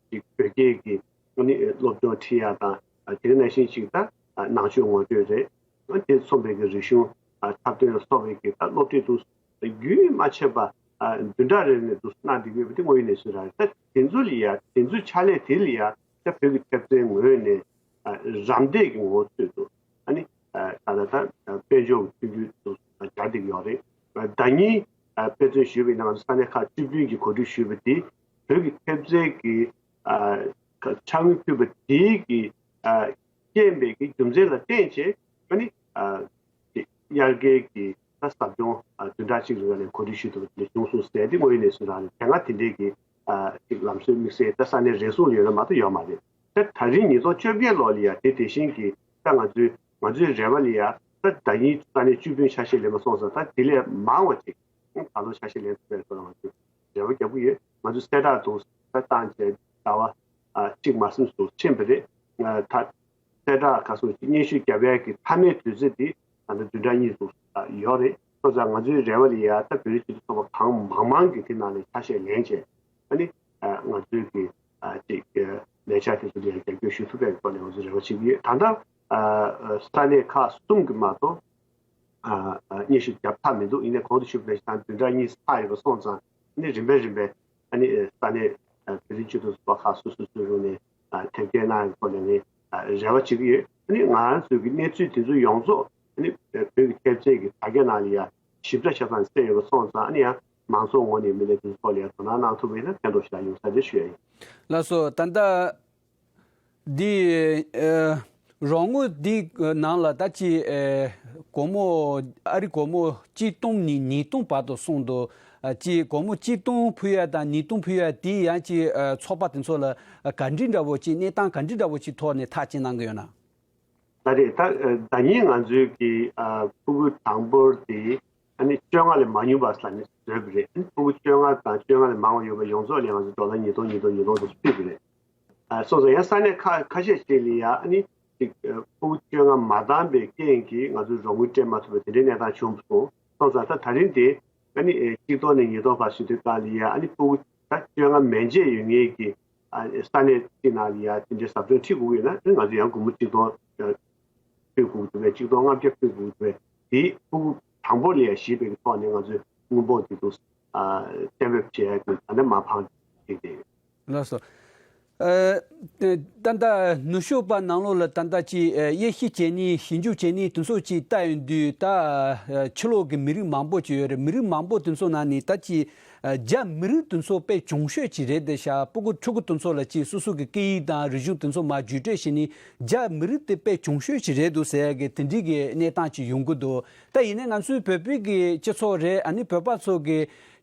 ཅིག་བོད་སྐད་ཀྱི་ཨ་ནི་སློབ་སྦྱོང་ཁྲིད་ཡ་དང་། དེ་ག་ནང་བཞིན་ཅིག་ད་ནང་ཆོས་ངོ་སྤྲོད་རེད། དེ་མཚོན་པའི་གི་རིག་གཞུང་འཁྲབ་སྟོན་ལ་སོགས་པའི་གི་ད་སློབ་ཁྲིད་དུ་རྒྱུན་མ་ཆད་པ་བདུན་ཕྲག་རེ་རེ་ནས་དུ་གནང་བསྡད་ཀྱི་ཡོད་པ་དེ་དངོས་ཡོད་གནས་ཚུལ་རང་རེད། ད་དེ་ཚོ་ལ་ཡ་དེ་ཚོའི་ཕྱག་ལས་དེ་ལ་ཡ་ད་བོད་ཀྱི་ཐེབས་རྩའི་ངོས་ནས་རམ་འདེགས་ཀྱི་ངོ་བོ་ཚུལ་དུ་ཨ་ནི་ད་ལྟ་ད་དཔལ་འབྱོར་གྱི་མཐུན་འགྱུར་དུ་སྦྱར་བསྡད་ཀྱི་ཡོད་རེད། ཟླ་ཉིན་དཔེ་མཚོན་ཞུས་པའི་ནང་ས་གནས་ཁག་བཅུ་བདུན་གྱིས་གོ་སྒྲིག་ཞུས་པ་དེ་བོད་ཀྱི་ཐེབས་རྩའི་གི་ཨ་ཁ་ཕྱག་དངུལ་ཕུལ་བ་དེའི་གི་ཨ་རྐྱེན་པས་ཀྱི་རྒྱུ་མཚན་ལ་བརྟེན་བྱས་ཨ་ནི་ཨ་དབྱར་ཁའི་གི་ད་ཟབ་སྦྱོང་ཨ་བདུན་ཕྲག་གཅིག་རིང་ལ་གོ་སྒྲིག་ཞུ་ཐུབ་པ་དེ་བྱུང་སོང་ཟེར་དེ་དངོས་ཡོད་གནས་ཚུལ་རང་རེད། དེ་སྔ་དེ་འདྲའི་གི་ཨ་ཅིག་ལམ་སྲོལ་དམིགས་བསལ་ད་ས་གནས་རེ་ཟུང་ལ་ཡོད་ན་མ་གཏོགས་ཡོད་མ་རེད། ད་ད་རིང་ཉིས་སྟོང་བཅོ་བརྒྱད་ལོ་ལ་ཡ་དེ་དེ་བཞིན་གི་ད་ང་ཚོའི་ང་ཚོའི་རེ་བ་ལ་ཡ་ད་ཟླ་ཉིན་ས་གནས་བཅུ་བདུན་ཆ་ཤས་ལེན་པ་སོང་ཙང་ད་དེ་ལས་མང་བ་ཅིག་ད་ལོ་ཆ་ཤས་ལེན་ཐུབ་པའི་ཐོག་ལ་ང་ཚོས་རེ་བ་རྒྱག་གི་ཡོད། ང་ཚོས་གསལ་བསྒྲགས་དུ་ད་བཏང་བྱས་ཟླ་བ་ཨ་གཅིག་མ་ཟིན་དུ་ཕྱིན་པ་རེད། ཨ་ད་གསལ་བསྒྲགས་ག་སོགས་ཀྱི་སྙན་ཞུ་བརྒྱབ་ཡས་ཀྱི་མཐའ་མའི་དུས་ཚོད་འདི་ད་ལྟ་བདུན་ཕྲག་གཉིས་སུ་ཡོད་རེད། སོང་ཙང་ང་ཚོའི་རེ་བ་ལ་ཡ་ད་བོད་རིགས་སྤྱི་མཐུན་ཚོགས་པ་གང་མང་མང་གིས་དེ་ནང་ནས་ཆ་ཤས་ལེན་བྱས་ཨ་ནི་ང་ཚོའི་གི་ཨ་ཅིག་ལས་འཆར་དེ་ཚོ་ལ་རྒྱབ་སྐྱོར་ཞུ་ཐུབ་པའི་ཐོག་ནས་ང་ཚོས་རེ་བ་བྱེད་ཀྱི་ཡོད། ད་ལྟ་ས་གནས་ཁག་གསུམ་གྱི་མ་གཏོགས་སྙན་ཞུ་བརྒྱབ་ཐབས་མི་འདུག་ཡིན་ནའི་གོང་དུ་ཞུས་པ་ནང་བཞིན་བདུན་ཕྲག་གཉིས་ལྷག་ཡོད་པ་སོང་ཙང་ཨ་ནི་རིམ་པས་རིམ་པས་ཨ་ནི་ས་གནས་བོད་རིགས་སྤྱི་མཐུན་ཚོགས་པ་ཁག་སོ་སོ་སོའི་ངོས་ནས་ཐེབས་སྐྱེལ་གནང་ཡག་ཐོག་ནས་ངས་རེ་བ་བྱེད་ཀྱི་ཡོད། ཨ་ནི་ང་རང་ཚོའི་གི་གནས་ཚུལ་དེ་ཚོ་ཡོངས་རྫོགས་ཨ་ནི་བོད་ཀྱི་ཐེབས་རྩའི་གི་དྲ་རྒྱ་ནང་ལ་ཡང་ཞིབ་ཕྲ་ཆ་ཚང་གསལ་ཡོད་པ་སོང་ཙང་ཨ་ནི་ཡང་མང་ཚོགས་ངོས་ནས་མི་སྣ་དེ་ཚོ་ཐོག་ལ་ཡང་དོ་སྣང་གནང་ཐུབ་པ་ཡིན་ན་ཕན་ཐོགས་ཞེ་དྲག་ཡོང་ས་རེད་ཞུ་ཡ་ཡིན། ལགས་སོ། ད་ལྟ་འདི་ཨ་རོགས་དངུལ་འདི་ནང་ལ་ད་ཅི་ཨ་སྒོར་མོ་ཨ་རི་སྒོར་མོ་གཅིག་སྟོང་ནས་ཉིས་སྟོང་བར་དུ་སོང་འདུག་ཨ་ཅི་སྒོར་མོ་གཅིག་སྟོང་ཕུལ་ཡ་དང་ཉིས་སྟོང་ཕུལ་ཡ་དེ་ཡང་ཅི་ཨ་ཚོགས་པ་དེ་ཚོ་ལ་ཨ་ག་འདྲི་འདྲ་བོ་ཅི་གནས་སྟངས་ག་འདྲི་འདྲ་བོ་ཅི་ཐོག་ནས་ཐག་བཅད་གནང་གི་ཡོད་ན། ད་རེད། ད་ཨ་ཟླ་ཉིན་ང་ཚོའི་གི་ཨ་ཕྲུ་གུ་གྲངས་འབོར་དེ་ཨ་ནི་བཅོ་ལྔ་ལས་མ་ཉུང་བ་ཟེར་ནས་བཟོས་པ་རེད། ཨ་ནི་ཕྲུ་གུ་བཅོ་ལྔ་དང་བཅོ་ལྔ་ལས་མང་བ་ཡོད་པ་ཡོངས་རྫོགས་ལ་ང་ཚོས་ཌོ་ལར་ཉིས་སྟོང་ཉིས་སྟོང་ཉིས་སྟོང་དུ་ཕུལ་བ་རེད། ཨ་སོང་ཙང་ཡང་ས་གནས་ཁ་ཁ་ཤས་ཤིག་ལ་ཡ་ཨ་ནི་ཅིག་ཨ་ཕྲུ་གུ་བཅོ་ལྔ་མ་བཏང་པའི་རྐྱེན་གྱིས་ང་ཚོས་རོགས་དངུལ་སྤྲད་མ་ཐུབ་པའི་དེ་འདྲའི་གནས་སྟངས་བྱུང་སོང་། སོང་ཙང་ད་ད་རིང་དེ་ཨ་ནི་ཨེ་གཅིག་སྟོང་ནས་ཉིས་སྟོང་བར་ཞུ་དུས་སྐབས་ལ་ཡ་ཨ་ནི་ཕྲུ་གུ་ད་བཅོ་ལྔ་མན་ཆད་ཡོད་མཁན་གྱི་ཨ་ས་གནས་གཅིག་ནང་ལ་ཡ་དེ་འདྲའི་ཟབ་སྦྱོང་ཁྲིད་དགོས་ཡོད་ན་ཨ་ནི་ང་ཚོས་ཡང་སྒོར་མོ་གཅིག་སྟོང་ཨ་ཕུལ་དགོས་འདུག་པས། གཅིག་སྟོང་ལྔ་བརྒྱ་ཕུལ་དགོས་འདུག་པས། དེ་ཕྲུ་གུ་དང་པོ་ལ་ཡ་གཞིགས་པའི་ཐོག་ནས་ང་ཚོས་དངུལ་འབོར་དེ་ཚོ་ཨ་གཏན་འབེབས་བྱེད་ཡ་དེ་ད་ལྟ་མ་འཕངས་བྱས་ཏེ་ཡོད། ལགས་སོ། ཨ་ད་ལྟ་ནུབ་ཕྱོགས་པ་ནང་ལོགས་ལ་ད་ལྟ་ཅིག་ཨ་དབྱེ་ཞིབ་བྱེད་ནི་ཞིབ་འཇུག་བྱེད་ནི་དེ་ཚོ་ཅིག་ལྟ་ཡོང་དུས་ད་ཨ་ཕྱི་ལོགས་ཀྱི་མི་རིགས་མང་པོ་ཅིག་ཡོད་རེད། མི་རིགས་མང་པོ་དེ་ཚོ་ནང་ནས་ད་ཅིག་ཨ་རྒྱ་མི་རིགས་དེ་ཚོ་དཔེ་གྱོང་ཤོས་ཅིག་རེད་དེ་ཤག་ཕྲུ་གུ་ཕྲུ་གུ་དེ་ཚོ་ལ་ཅིག་སོ་སོ་གི་སྐད་ཡིག་དང་རིག་གཞུང་དེ་ཚོ་མར་བརྒྱུད་སྤྲོད་བྱེད་ནི་རྒྱ་མི་རིགས་དེ་དཔེ་གྱོང་ཤོས་ཅིག་རེད་འདུག་ཟེར་ཡ་གི་དེ་འདྲའི་གི་གནས་སྟངས་ཅིག་ཡོང་གི་འདུག་ད་ཡིན་ནའི་ང་ཚོའི་བོད་པའི་གི་སྤྱི་ཚོགས་རེད། ཨ་ནི་བོད་པ་ཚོ་གི་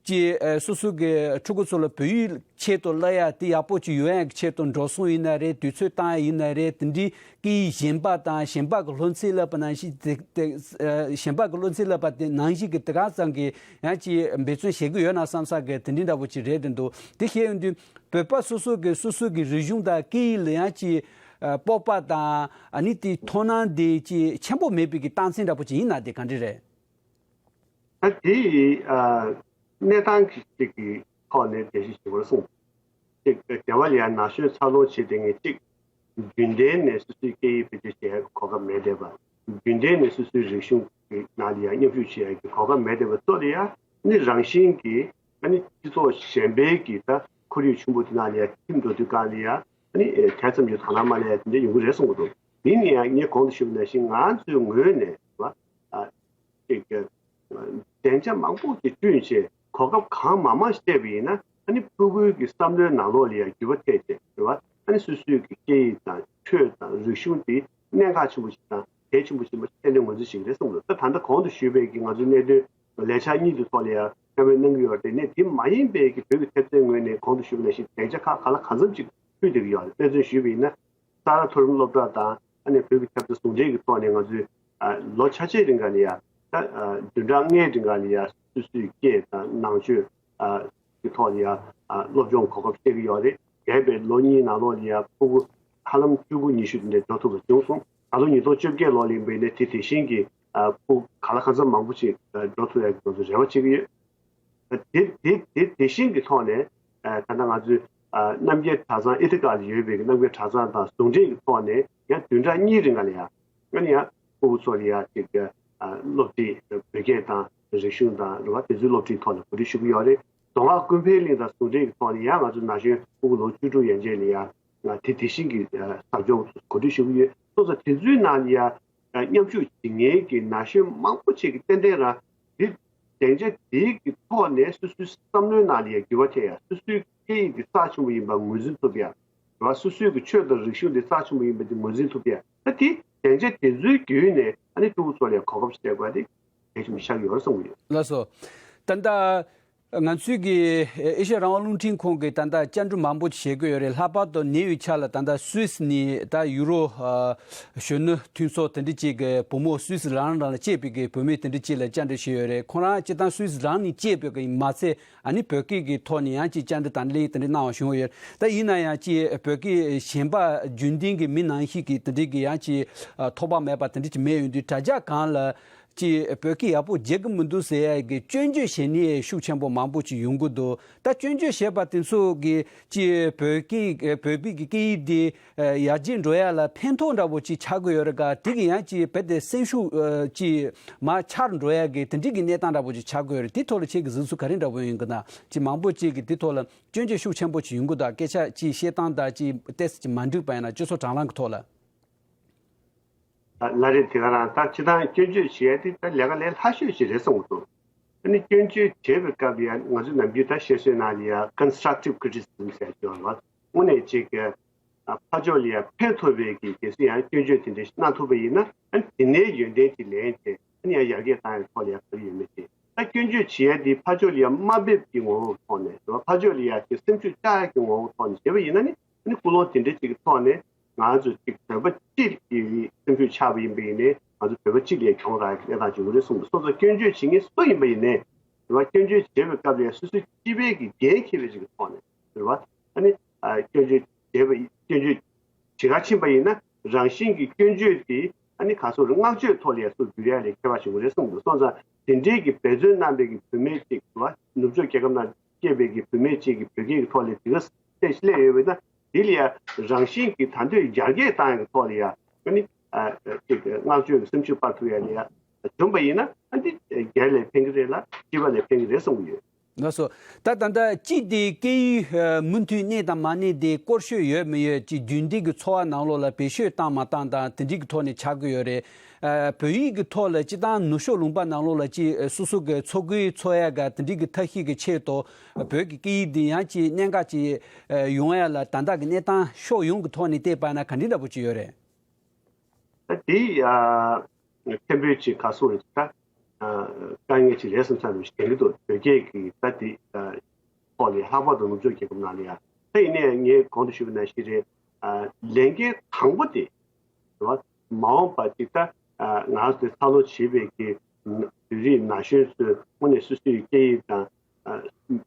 ཅིག་ཨ་སོ་སོ་གི་ཕྲུ་གུ་ཚོ་ལ་བོད་ཡིག་ཆེད་དུ་བསླབ་ཡ་དེ་ཡག་པོ་ཅིག་ཡོང་ཡ་གི་ཆེད་དུ་འགྲོ་སོང་ཡིན་ན་རེད། དུས་ཚོད་བཏང་ཡ་ཡིན་ན་རེད། དེ་འདྲའི་སྐད་ཡིག་གཞན་པ་དང་གཞན་པ་གི་སློབ་ཚན་བསླབ་པ་ནང་བཞིན་དེ་དེ་ཨ་གཞན་པ་གི་སློབ་ཚན་བསླབ་པ་དེ་ནང་བཞིན་གི་དེ་ག་ཙམ་གི་ཡང་ཅིག་འབད་བརྩོན་བྱེད་ཀྱི་ཡོད་ན་བསམ་ས་གི་དེ་འདྲའི་འདྲ་པོ་ཅིག་རེད་དེ་འདུག་དེ་བཤད་ཡོང་དུས་བོད་པ་སོ་སོ་གི་སོ་སོ་གི་རིག་གཞུང་དང་སྐད་ཡིག་ལ་ཡང་ཅིག་ཨ་སྤོབས་པ་དང་ཨ་ནི་དེ་དོ་སྣང་དེ་ཅིག་ཆེན་པོ་མེད་པའི་གི་རྟགས་མཚན་འདྲ་པོ་ཅིག་ཡིན་ན་དེ་ག་འདྲ་རེད། ད་དེ་ཡི་ཨ་གནས་སྟངས་ཀྱི་ཅིག་གི་ ཐོག་ནས་འགྲེལ་བཤད་བྱེད་དགོས་གསུངས། གཅིག་སྡེ་བ་ལ་ཡང་ན་གཞོན་འཚར་ལོངས་བྱེད་བསྡད་མཁན་གཅིག་རྒྱུན་ལྡན་ནས་སོ་སོའི་སྐད་ཡིག་བེད་སྤྱོད་བྱེད་ཡག་གི་གོ་སྐབས་མེད་བསྡད་པ། རྒྱུན་ལྡན་ནས་སོ་སོའི་རིག་གཞུང་གི་ནང་ལ་ཡང་མཉམ་ཞུགས་བྱེད་ཡག་གི་གོ་སྐབས་མེད་བསྡད་པ་ཚོ་ལ་ཡང་ནི་རང་བཞིན་གྱིས་ཨ་ནི་སྤྱི་ཚོགས་གཞན་པའི་གི་ད་ཁོར་ཡུག་ཆུང་པོ་དེ་ནང་ལ་ཡང་ཐིམ་འགྲོ་དུས་སྒང་ལ་ཡང་ཨ་ནི་དེ་ཙམ་གྱི་དོ་སྣང་མ་སླེབས་ཡག་དེ་འདྲ་ཡོང་གི་རེད་གསུངས་གི་འདུག་དེ་ནི་ཡང་ངས་གོང་དུ་ཞུས་པ་ནང་བཞིན་ང་ཚོའི་ངོས་ནས་བ། ཅིག་གི་སྡིངས་ཆ་མང་པོ་ཞིག་བསྐྲུན་བྱས་གོ་སྐབས་གང་མང་མང་ཞིག་སྤྲད་པ་ཡིན་ན་ཨ་ནི་ཕྲུ་གུའི་གི་བསམ་བློའི་ནང་ལོགས་ལ་ཡང་འགྱུར་བ་ཐེབས་བྱས་རེད་བ། ཨ་ནི་སོ་སོའི་གི་སྐད་ཡིག་དང་ཆོས་དང་རིག་གཞུང་དེ་གནད་འགག་ཆེན་པོ་ཞིག་དང་གལ་ཆེན་པོ་ཞིག་མ་གཏན་ནས་ངོས་འཛིན་བྱེད་ཀྱི་རེད་གསུངས་འདུག་ད་ད་ལྟ་གོང་དུ་ཞུས་པའི་གི་ང་ཚོའི་གནད་དོན་ལས་འཆར་གཉིས་དེ་ཐོག་ལ་ཡང་བཀའ་མོལ་གནང་གི་ཡོད་རེད། དེ་ནས་དེ་མ་ཡིན་པའི་གི་བོད་ཀྱི་ཐེབས་རྩའི་ངོས་ནས་གོང་དུ་ཞུས་པ་ནང་བཞིན་སྡིངས་ཆ་ཁག་ག་ལ་གང་འཚམ་ཅིག་ཕུལ་བསྡད་ཀྱི་ཡོད་རེད། དཔེ་མཚོན་ཞུས་པ་ཡིན་ན། ས་རཱ་མཐོ་རིམ་སློབ་གྲྭ་དང་ཨ་ནི་བོད་ཀྱི་ཐེབས་རྩ་ཟུང་འབྲེལ་གྱི་ཐོག་ནས་ང་ཚོས་ཨ་ལོ་ཆ་ཤས་རིང་ག་ལ་ཡ་ད་ཨ་བདུན་ཕྲག་ལྔའི་རིང་ག་ལ་ཡ་སོ་སོའི་སྐད་དང་ནང་ཆོས་ཨ་ཀྱི་ཐོག་ལ་ཡ་ཨ་སློབ་སྦྱོང་གོ་སྐབས་སྤྲད་ཀྱི་ཡོད་རེད། འདས་པའི་ལོ་གཉིས་ནང་ལོགས་ལ་ཡ་ཕྲུ་གུ་ཧ་ལམ་བཅུ་དགུ་ཉི་ཤུ་དེ་འདྲ་འགྲོ་ཐུབ་པ་བྱུང་སོང་། ད་ལོ་ཉིས་སྟོང་བཅོ་བརྒྱད་ལོ་ལ་ཡིན་པ་ཡིན་ན་དེ་དེ་བཞིན་གྱི་ཨ་ཕྲུ་གུ་ག་ལ་གང་འཚམ་མང་པོ་ཞིག་ཨ་འགྲོ་ཐུབ་ཡ་གི་ང་ཚོས་རེ་བ་བྱེད་ཀྱི་ཡོད། དེ་དེ་དེ་དེ་བཞིན་གྱི་ཐོག་ནས་ཨ་ད་ལྟ་ང་ཚོའི་ཨ་རྣམ་རྒྱལ་གྲྭ་ཚང་ཨི་ཐི་ཀ་ལ་ཡོད་པའི་རྣམ་རྒྱལ་གྲྭ་ཚང་དང་ཟུང་འབྲེལ་གྱི་ཐོག་ནས་ཡང་བདུན་ཕྲག་གཉིས་རིང་ལ་ཡང་ཨ་ནི་ཡང་ཕྲུ་གུ་ཚོ་ལ་ཡང་ཅིག་ཨ་སློབ་ཁྲིད་བོད་སྐད་དང་རིག་གཞུང་དང་རེད་བ། དེ་ཚོའི་སློབ་ཁྲིད་ཐོག་ལ་གོ་སྒྲིག་ཞུ་གི་ཡོད་རེད། མདོ་སྔགས་ཀུན་ཕན་གླིང་དང་ཟུང་འབྲེལ་གྱི་ཐོག་ནས་ཡང་ང་ཚོ་ན་གཞོན་ཕྲུ་གུ་ལོ་བཅུ་དྲུག་ཡན་ཆད་ལ་ཡང་ང་དེ་དེ་བཞིན་གྱི་ཨ་ཟབ་སྦྱོང་གོ་སྒྲིག་ཞུ་གི་ཡོད། སོ་སོ་དེ་ཚོའི་ནང་ལ་ཡང་ཨ་མཉམ་ཞུགས་བྱེད་མཁན་གྱི་ན་གཞོན་མང་པོ་ཅིག་གིས་ཏན་ཏན་རང་འདི་སྡིངས་ཆ་འདིའི་གི་ཐོག་ནས་སོ་སོའི་བསམ་བློའི་ནང་ལ་ཡང་འགྱུར་བ་ཐེབས་ཡ། སོ་སོའི་སྐད་ཡིག་འདི་རྩ་ཆེན་པོ་ཡིན་པ་ངོས་འཛིན་ཐུབ་ཡ། རེད་བ། སོ་སོའི་གི་ཆོས་དང་རིག་གཞུང་འདི་རྩ་ཆེན་པོ་ཡིན་པ་འདི་ངོས་འཛིན་ཐུབ་ཡ། ད་དེ་སྡིངས་ཆ་དེ་ཚོའི་བརྒྱུད་ནས་ཨ་ནི་ཕྲུ་གུ་ཚོ་ལ་ཡང་གོ་སྐབས་སྤྲད་དགོས་ཡ་དེ་གལ་ཆེན་པོ་ཆགས་ཀྱི་ཡོད་རེད་བསམ་གྱི་ཡོད། ལགས་སོ། ད་ལྟ་ང་ཚོའི་གི་ཨེ་ཤ་ཡ་རང་དབང་རླུང་འཕྲིན་ཁང་གིས་ད་ལྟ་བཅར་འདྲི་མང་པོ་བྱེད་ཀྱི་ཡོད་རེད། ལྷག་པར་དུ་ནེའུ་ཡོག་ལ་ད་ལྟ་སུད་སི་ནས་ད་ཡུ་རོབ་ཨ་གཞོན་ནུ་མཐུན་ཚོགས་དེ་འདྲ་ཅིག་གི་བུ་མོ་སུད་སི་རང་རང་ལ་སྐྱེས་པའི་གི་བུད་མེད་དེ་འདྲ་ཅིག་ལ་བཅར་འདྲི་བྱས་ཡོད་རེད། ཁོ་རང་སྤྱིར་བཏང་སུད་སི་རང་ནས་སྐྱེས་པའི་གི་མ་ཚད་ཨ་ནི་བོད་སྐད་ཀྱི་ཐོག་ནས་ཡང་ཅིག་བཅར་འདྲི་དང་གླེང་དེ་འདྲ་གནང་བ་བྱུང་ཡོད། ད་ཡིན་ན་ཡང་ཅིག་བོད་སྐད་གཞན་པ་རྒྱུན་ལྡན་གྱི་མི་ནང་བཞིན་གྱི་དེ་འདྲ་གི་ཡང་ཅིག་ཨ་ཐོགས་པ་མེད་པ་དེ་འདྲ་ཅིག་མེད་ཡོང་དུས་དྲ་རྒྱ་སྒང་ལ། ཅིག་བོད་སྐད་ཡག་པོ་བརྗེད་གི་མི་འདུག་ཟེར་ཡ་གི་སྐྱོན་བརྗོད་བྱེད་ནི་ཤུགས་ཆེན་པོ་མང་པོ་ཅིག་ཡོང་གི་འདུག་ད་སྐྱོན་བརྗོད་བྱས་པ་དེ་ཚོ་གི་ཅིག་བོད་སྐད་བོད་པའི་གི་སྐད་ཡིག་འདི་ཡར་རྒྱས་འགྲོ་ཡ་ལ་ཕན་ཐོགས་འདྲ་པོ་ཅིག་ཆགས་ཀྱི་ཡོད་རེད་ག་དེ་གི་ཡང་ཅིག་རྦད་དེ་སེམས་ཤུགས་ཅིག་མར་ཆག་འགྲོ་ཡ་གི་དེ་འདྲའི་གི་གནས་སྟངས་འདྲ་པོ་ཅིག་ཆགས་ཀྱི་ཡོད་རེད། དེ་ཐོག་ལ་ཁྱེད་ཀྱི་གཟིགས་ཚུལ་ག་རེ་འདྲ་པོ་ཡོང་གི་ན། ཅིག་མང་པོ་ཅིག་གི་དེ་ཐོག་ལ་སྐྱོན་བརྗོད་ཤུགས་ཆེན་པོ་ཅིག་ཡོང་གི་འདུག་སྐད་ཆ་ཅིག་བཤད་སྟངས་དང་ཅིག་ཏོག་ཙམ་ཅིག་མ་འགྲིག་པ་ཡིན་ན་སྤྱི་ཚོགས་དྲ་ལམ་གི་ཐོག་ལ། ལ་རེད། དེ་ག་རང་ད་སྤྱིར་བཏང་སྐྱོན་བརྗོད་བྱེད་ཡ་དེ་ད་ལས་ཀ་ལས་སླ་ཤོས་ཤིག་རེད་བསམ་གྱི་འདུག་ཨ་ནི་སྐྱོན་བརྗོད་བྱེད་པའི་སྐབས་ལ་ཡང་ང་ཚོ་ནམ་རྒྱུན་ད་བཤད་སྲོལ་ནང་ལ་ཡང་constructive criticism་ཟེར་ཡ་ཅིག་ཡོད་རེད་བ། དངོས་གནས་ཅིག་གི་ཕར་ཕྱོགས་ལ་ཡང་ཕན་ཐོགས་པའི་གི་གལ་སྲིད་ཡང་སྐྱོན་བརྗོད་དེ་འདྲ་ཞིག་གནང་ཐུབ་པ་ཡིན་ན་ཨ་ནི་དེ་ནས་ཡོན་ཏན་ཅིག་ལེན་བྱས་ཨ་ནི་ཡང་ཡར་རྒྱས་བཏང་ཡ་ཐོག་ལ་ཡང་ག་རེ་ཡོད་མེད་ཅིག་ད་སྐྱོན་བརྗོད་བྱེད་ཡ་དེ་ཕར་ཕྱོགས་ལ་ཡང་དམའ་འབེབས་ཀྱི་ངོ་བོའི་ཐོག་ནས་རེད་བ། ཕར་ཕྱོགས་ལ་ཡང་ཅིག་སེམས་ཤུགས་བཅག་ཡ་གི་ངོ་བོའི་ཐོག་ནས་བྱས་པ་ཡིན་ན་ནི་ཨ་ནི་ཀུན་སློང་དེ་འདྲ་ཅིག་གི་ཐོག་ནས། ང་ཚོ་གཅིག་བོད་པ་གཅིག་གི་སེམས་ཤུགས་ཆག་པ་ཡིན་པ་ཡིན་ནའི་ང་ཚོ་བོད་པ་གཅིག་ལ་གྱོང་རག་གི་གནས་སྟངས་བྱུང་གི་རེད་གསུངས་འདུག་སོ་སོ་སྐྱོན་བརྗོད་བྱེད་མཁན་སུ་ཡིན་པ་ཡིན་ནའི་རེད་བ། སྐྱོན་བརྗོད་བྱེད་པའི་སྐབས་ལ་སོ་སོའི་སྤྱི་པའི་གི་འགན་འཁྱེར་བའི་ཅིག་གི་ཐོག་ནས་རེད་བ། ཨ་ནི་ཨ་སྐྱོན་བརྗོད་བྱེད་པ་སྐྱོན་བརྗོད་བྱེད་ག་ཕྱིན་པ་ཡིན་ན་རང་བཞིན་གྱི་སྐྱོན་བརྗོད་དེ་ཨ་ནི་ག་སོ་རེད་བསྔགས་བརྗོད་ཐོག་ལ་ཡ་སུ་འགྱུར་ཡ་ལས་ཁྱད་པར་བྱུང་གི་རེད་གསུངས་འདུག་སོང་ཙང་དེ་འདྲའི་གི་འབད་བརྩོན་གནང་པའི་གི་བུད་མེད་ཅིག་རེད་བ། ནུབ་ཕྱོགས་རྒྱལ་ཁབ་ནང་སྐྱེས་པའི་གི་བུད་མེད་ཅིག་གིས་བོད་སྐད་ཀྱི་ཐོག་ལ་དེ་ག་ཚད་ཅིག་སླེབས་ཡོད་པས་ན་དེ་ལ་ཡང་རང་བཞིན་གྱིས་ད་དུང་ཡར་རྒྱས་བཏང་ཡག་གི་ཐོག་ལ་ཡང་ཨ་ནི་ཨ་ཅིག་བསྔགས་བརྗོད་ཀྱི་སེམས་ཤུགས་སྤར་ཐུབ་ཡག་ལ་ཡང་བྱུང་པ་ཡིན་ན་ཨ་འདི་སྒེར་ལ་ཕན་གྱི་རེད་ལ་སྤྱི་པ་ལ་ཕན་གྱི་རེད་བསམ་གྱི་ཡོད། ལགས་སོ། ད་ད་ལྟ་སྤྱི་དེ་སྐད་ཡིག་མུ་མཐུད་གནས་དང་མ་གནས་དེ་སྐོར་ཤོས་ཡོད་མི་ཡོད་ཅིག་རྒྱུན་ལྡན་གྱི་འཚོ་བ་ནང་ལོགས་ལ་བེད་སྤྱོད་བཏང་མ་བཏང་དང་དེ་འདྲའི་གི་ཐོག་ནས་ཆགས་ཀྱི་ཡོད་རེད། ཨ་བོད་ཡིག་གི་ཐོག་ལ་སྤྱིར་བཏང་ནུབ་ཕྱོགས་ལུང་པ་ནང་ལོགས་ལ་ཅིག་སོ་སོ་གི་འཚོ་གོས་འཚོ་ཡ་ག་དེ་འདྲའི་གི་ཐབས་ཤེས་ཀྱི་ཆེད་དུ་བོད་ཀྱི་སྐད་ཡིག་འདི་ཡང་ཅིག་གནད་འགག་ཅིག་ཡོང་ཡ་ལ་ད་ལྟ་གི་གནས་སྟངས་ཕྱོགས་ཡོངས་ཀྱི་ཐོག་ནས་བལྟས་པ་ན་ག་འདྲ་འདྲ་པོ་ཅིག་ཡོད་རེད། ད་དེ་ཨ་ཕན་པོའི་ཅིག་ག་སོང་རེད་ད་ཨ་དཀའ་ངལ་ཅིག་རེད་བསམ་ས་རེད་དྲན་གྱི་འདུག་བོད་སྐད་ཀྱི་ད་དེ་ཨ་ཐོག་ལ་ལྷག་པར་དུ་ནུབ་ཕྱོགས་རྒྱལ་ཁབ་ནང་ལ་ཡང་ད་ཡིན་ནའི་ངས་གོང་དུ་ཞུས་པ་ནང་བཞིན་རེད། ཨ་ལས་འགན་དང་པོ་དེ་རེད་བ། མ་འོངས་པ་ཅིག་ད་ཨ་ང་ཚོ་འཚར་ལོངས་བྱེད་པའི་གི་བོད་རིགས་ན་གཞོན་ཚོས་དངོས་གནས་སོ་སོའི་སྐད་ཡིག་དང་ཨ་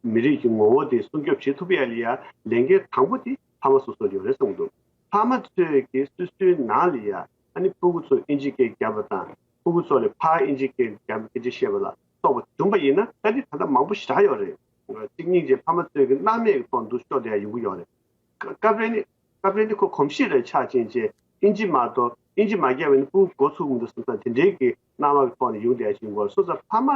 མི་རིགས་ཀྱི་ངོ་བོ་དེ་སྲུང་སྐྱོབ་བྱེད་ཐུབ་ཡ་ལ་ཡ་ལས་འགན་དང་པོ་དེ་ཕ་མ་སོ་སོ་ལ་ཡོད་རེད་གསུངས་འདུག་ཕ་མ་ཚོས་ཀྱིས་སོ་སོའི་ནང་ལ་ཡ་ཨ་ནི་ཕྲུ་གུ་ཚོ་ཨིན་ཇི་སྐད་བརྒྱབ་པ་དང་ཕྲུ་གུ་ཚོ་ལ་ཕར་ཨིན་ཇི་སྐད་བརྒྱབ་ཨིན་ཇི་བཤད་པ་ལ་སོགས་པ་བྱུང་པ་ཡིན་ན་ད་ནི་ད་ལྟ་མང་པོ་ཞེ་དྲག་ཡོད་རེད། གཅིག་སྙིང་རྗེ་ཕ་མ་ཚོས་ཀྱི་སྣང་མེད་ཀྱི་ཐོག་འདུག་ཤོག་དེ་ཡང་ཡོང་གི་ཡོད་རེད། སྐབས་རེ་ནི་སྐབས་རེ་ནི་ཁོ་གོམས་གཤིས་རེ་ཆགས་ཕྱིན་ཆད་ཨིན་ཇི་མ་གཏོགས་ཨིན་ཇི་མ་བརྒྱབ་པ་ཡིན་ན་སྤུ་གུ་མགོ་ཚུགས་མི་འདུག་བསམ་ས་དེ་འདྲའི་གི་སྣང་བ་གི་ཐོག་ནས་ཡོང་བསྡད་ཡ་ཞིག་ཡིན་དགོས། སོ་སོ་ཕ་མ་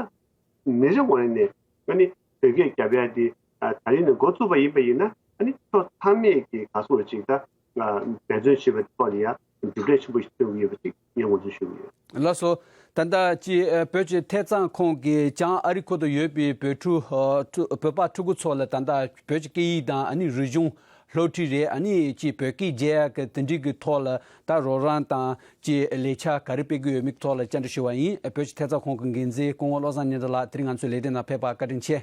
མི་རེ་ངོས་ནས་ཨ་ནི་བོད་སྐད་རྒྱབ་ཡ་དེ་ད་རིང་ནས་འགོ་བཙུགས་པ་ཡིན་པ་ཡིན་ན་ཨ་ནི་ཕྱོགས་མཚམས་མེད་ཀྱི་ག་སོགས་ཅིག་ད་འབད་བརྩོན་བྱེད་པའི་ཐོག་ནས་ཡང་གྲུབ་འབྲས་ཆེན་པོ་ཞིག་ཐོན་གྱི་ཡོད་པ་ཅིག་ངས་ངོས་འཛིན་ཞུ་གི་ཡོད། ལགས་སོ། ད་ལྟ་ཅི་ཨ་བོད་ཀྱི་ཐད་གཙང་ཁོངས་ཀྱི་བྱང་ཨ་རི་ཁུལ་དུ་ཡོད་པའི་བོད་ཕྲུག་ཨ་ཕྲུ་བོད་པ་ཕྲུ་གུ་ཚོ་ལ་ད་ལྟ་བོད་ཀྱི་སྐད་ཡིག་དང་ཨ་ནི་རིག་གཞུང་སློབ་ཁྲིད་རེད། ཨ་ནི་ཅི་བོད་སྐད་རྒྱག་ཡག་གི་དེ་འདྲའི་གི་ཐོག་ལ་ད་རོགས་རམ་དང་ཅི་ལས་འཆར་ག་རེ་སྤེལ་གི་ཡོད་མེད་ཐོག་ལ་བཅར་འདྲི་ཞུ་བ་ཡིན། བོད་ཀྱི་ཐད་གཙང་ཁོངས་ཀྱི་འགན་འཛིན་སྐུ་ངོ་བློ་བཟང་སྙན་གྲགས་ལགས་དེ་རིང་ང་ཚོའི་ལས་དོན་ནང་ཕེབས་པར་བཀའ་དྲིན་ཆེ།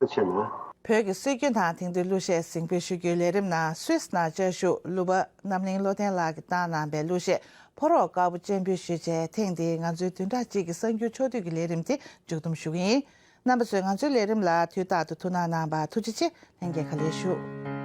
ཆེ་ན། བོད་ཀྱི་སྲོལ་རྒྱུན་དང་དེང་དུས་གླུ་གཞས་གཟིགས་འབུལ་ཞུ་རྒྱུའི་ལས་རིམ་ནང་སུད་སི་ནང་བཅའ་བཞུགས་གླུ་པ་རྣམ་གླིང་བློ་ལྡན་ལགས་ཀྱིས་བཏང་གནང་པའི་གླུ་གཞས་ཕོ་རོག་དཀར་པོ་སྤྱན་འབུལ་ཞུས་རྗེས་ཐེངས་འདིའི་ང་ཚོའི་བདུན་ཕྲག་གཅིག་གི་གསར་འགྱུར་ཕྱོགས་བསྡུས་ཀྱི་ལས་རིམ་དེ་མཇུག་བསྡོམས་ཞུ་གི་ཡིན། རྣམ་པ་ཚོས་ང་ཚོའི་ལས་རིམ་ལ་དུས་རྟག་ཏུ་ཐུགས་སྣང་གནང་བར་ཐུགས་རྗེ་ཆེ། ལྷན་རྒྱས་བཀའ་ལན་ཞུ།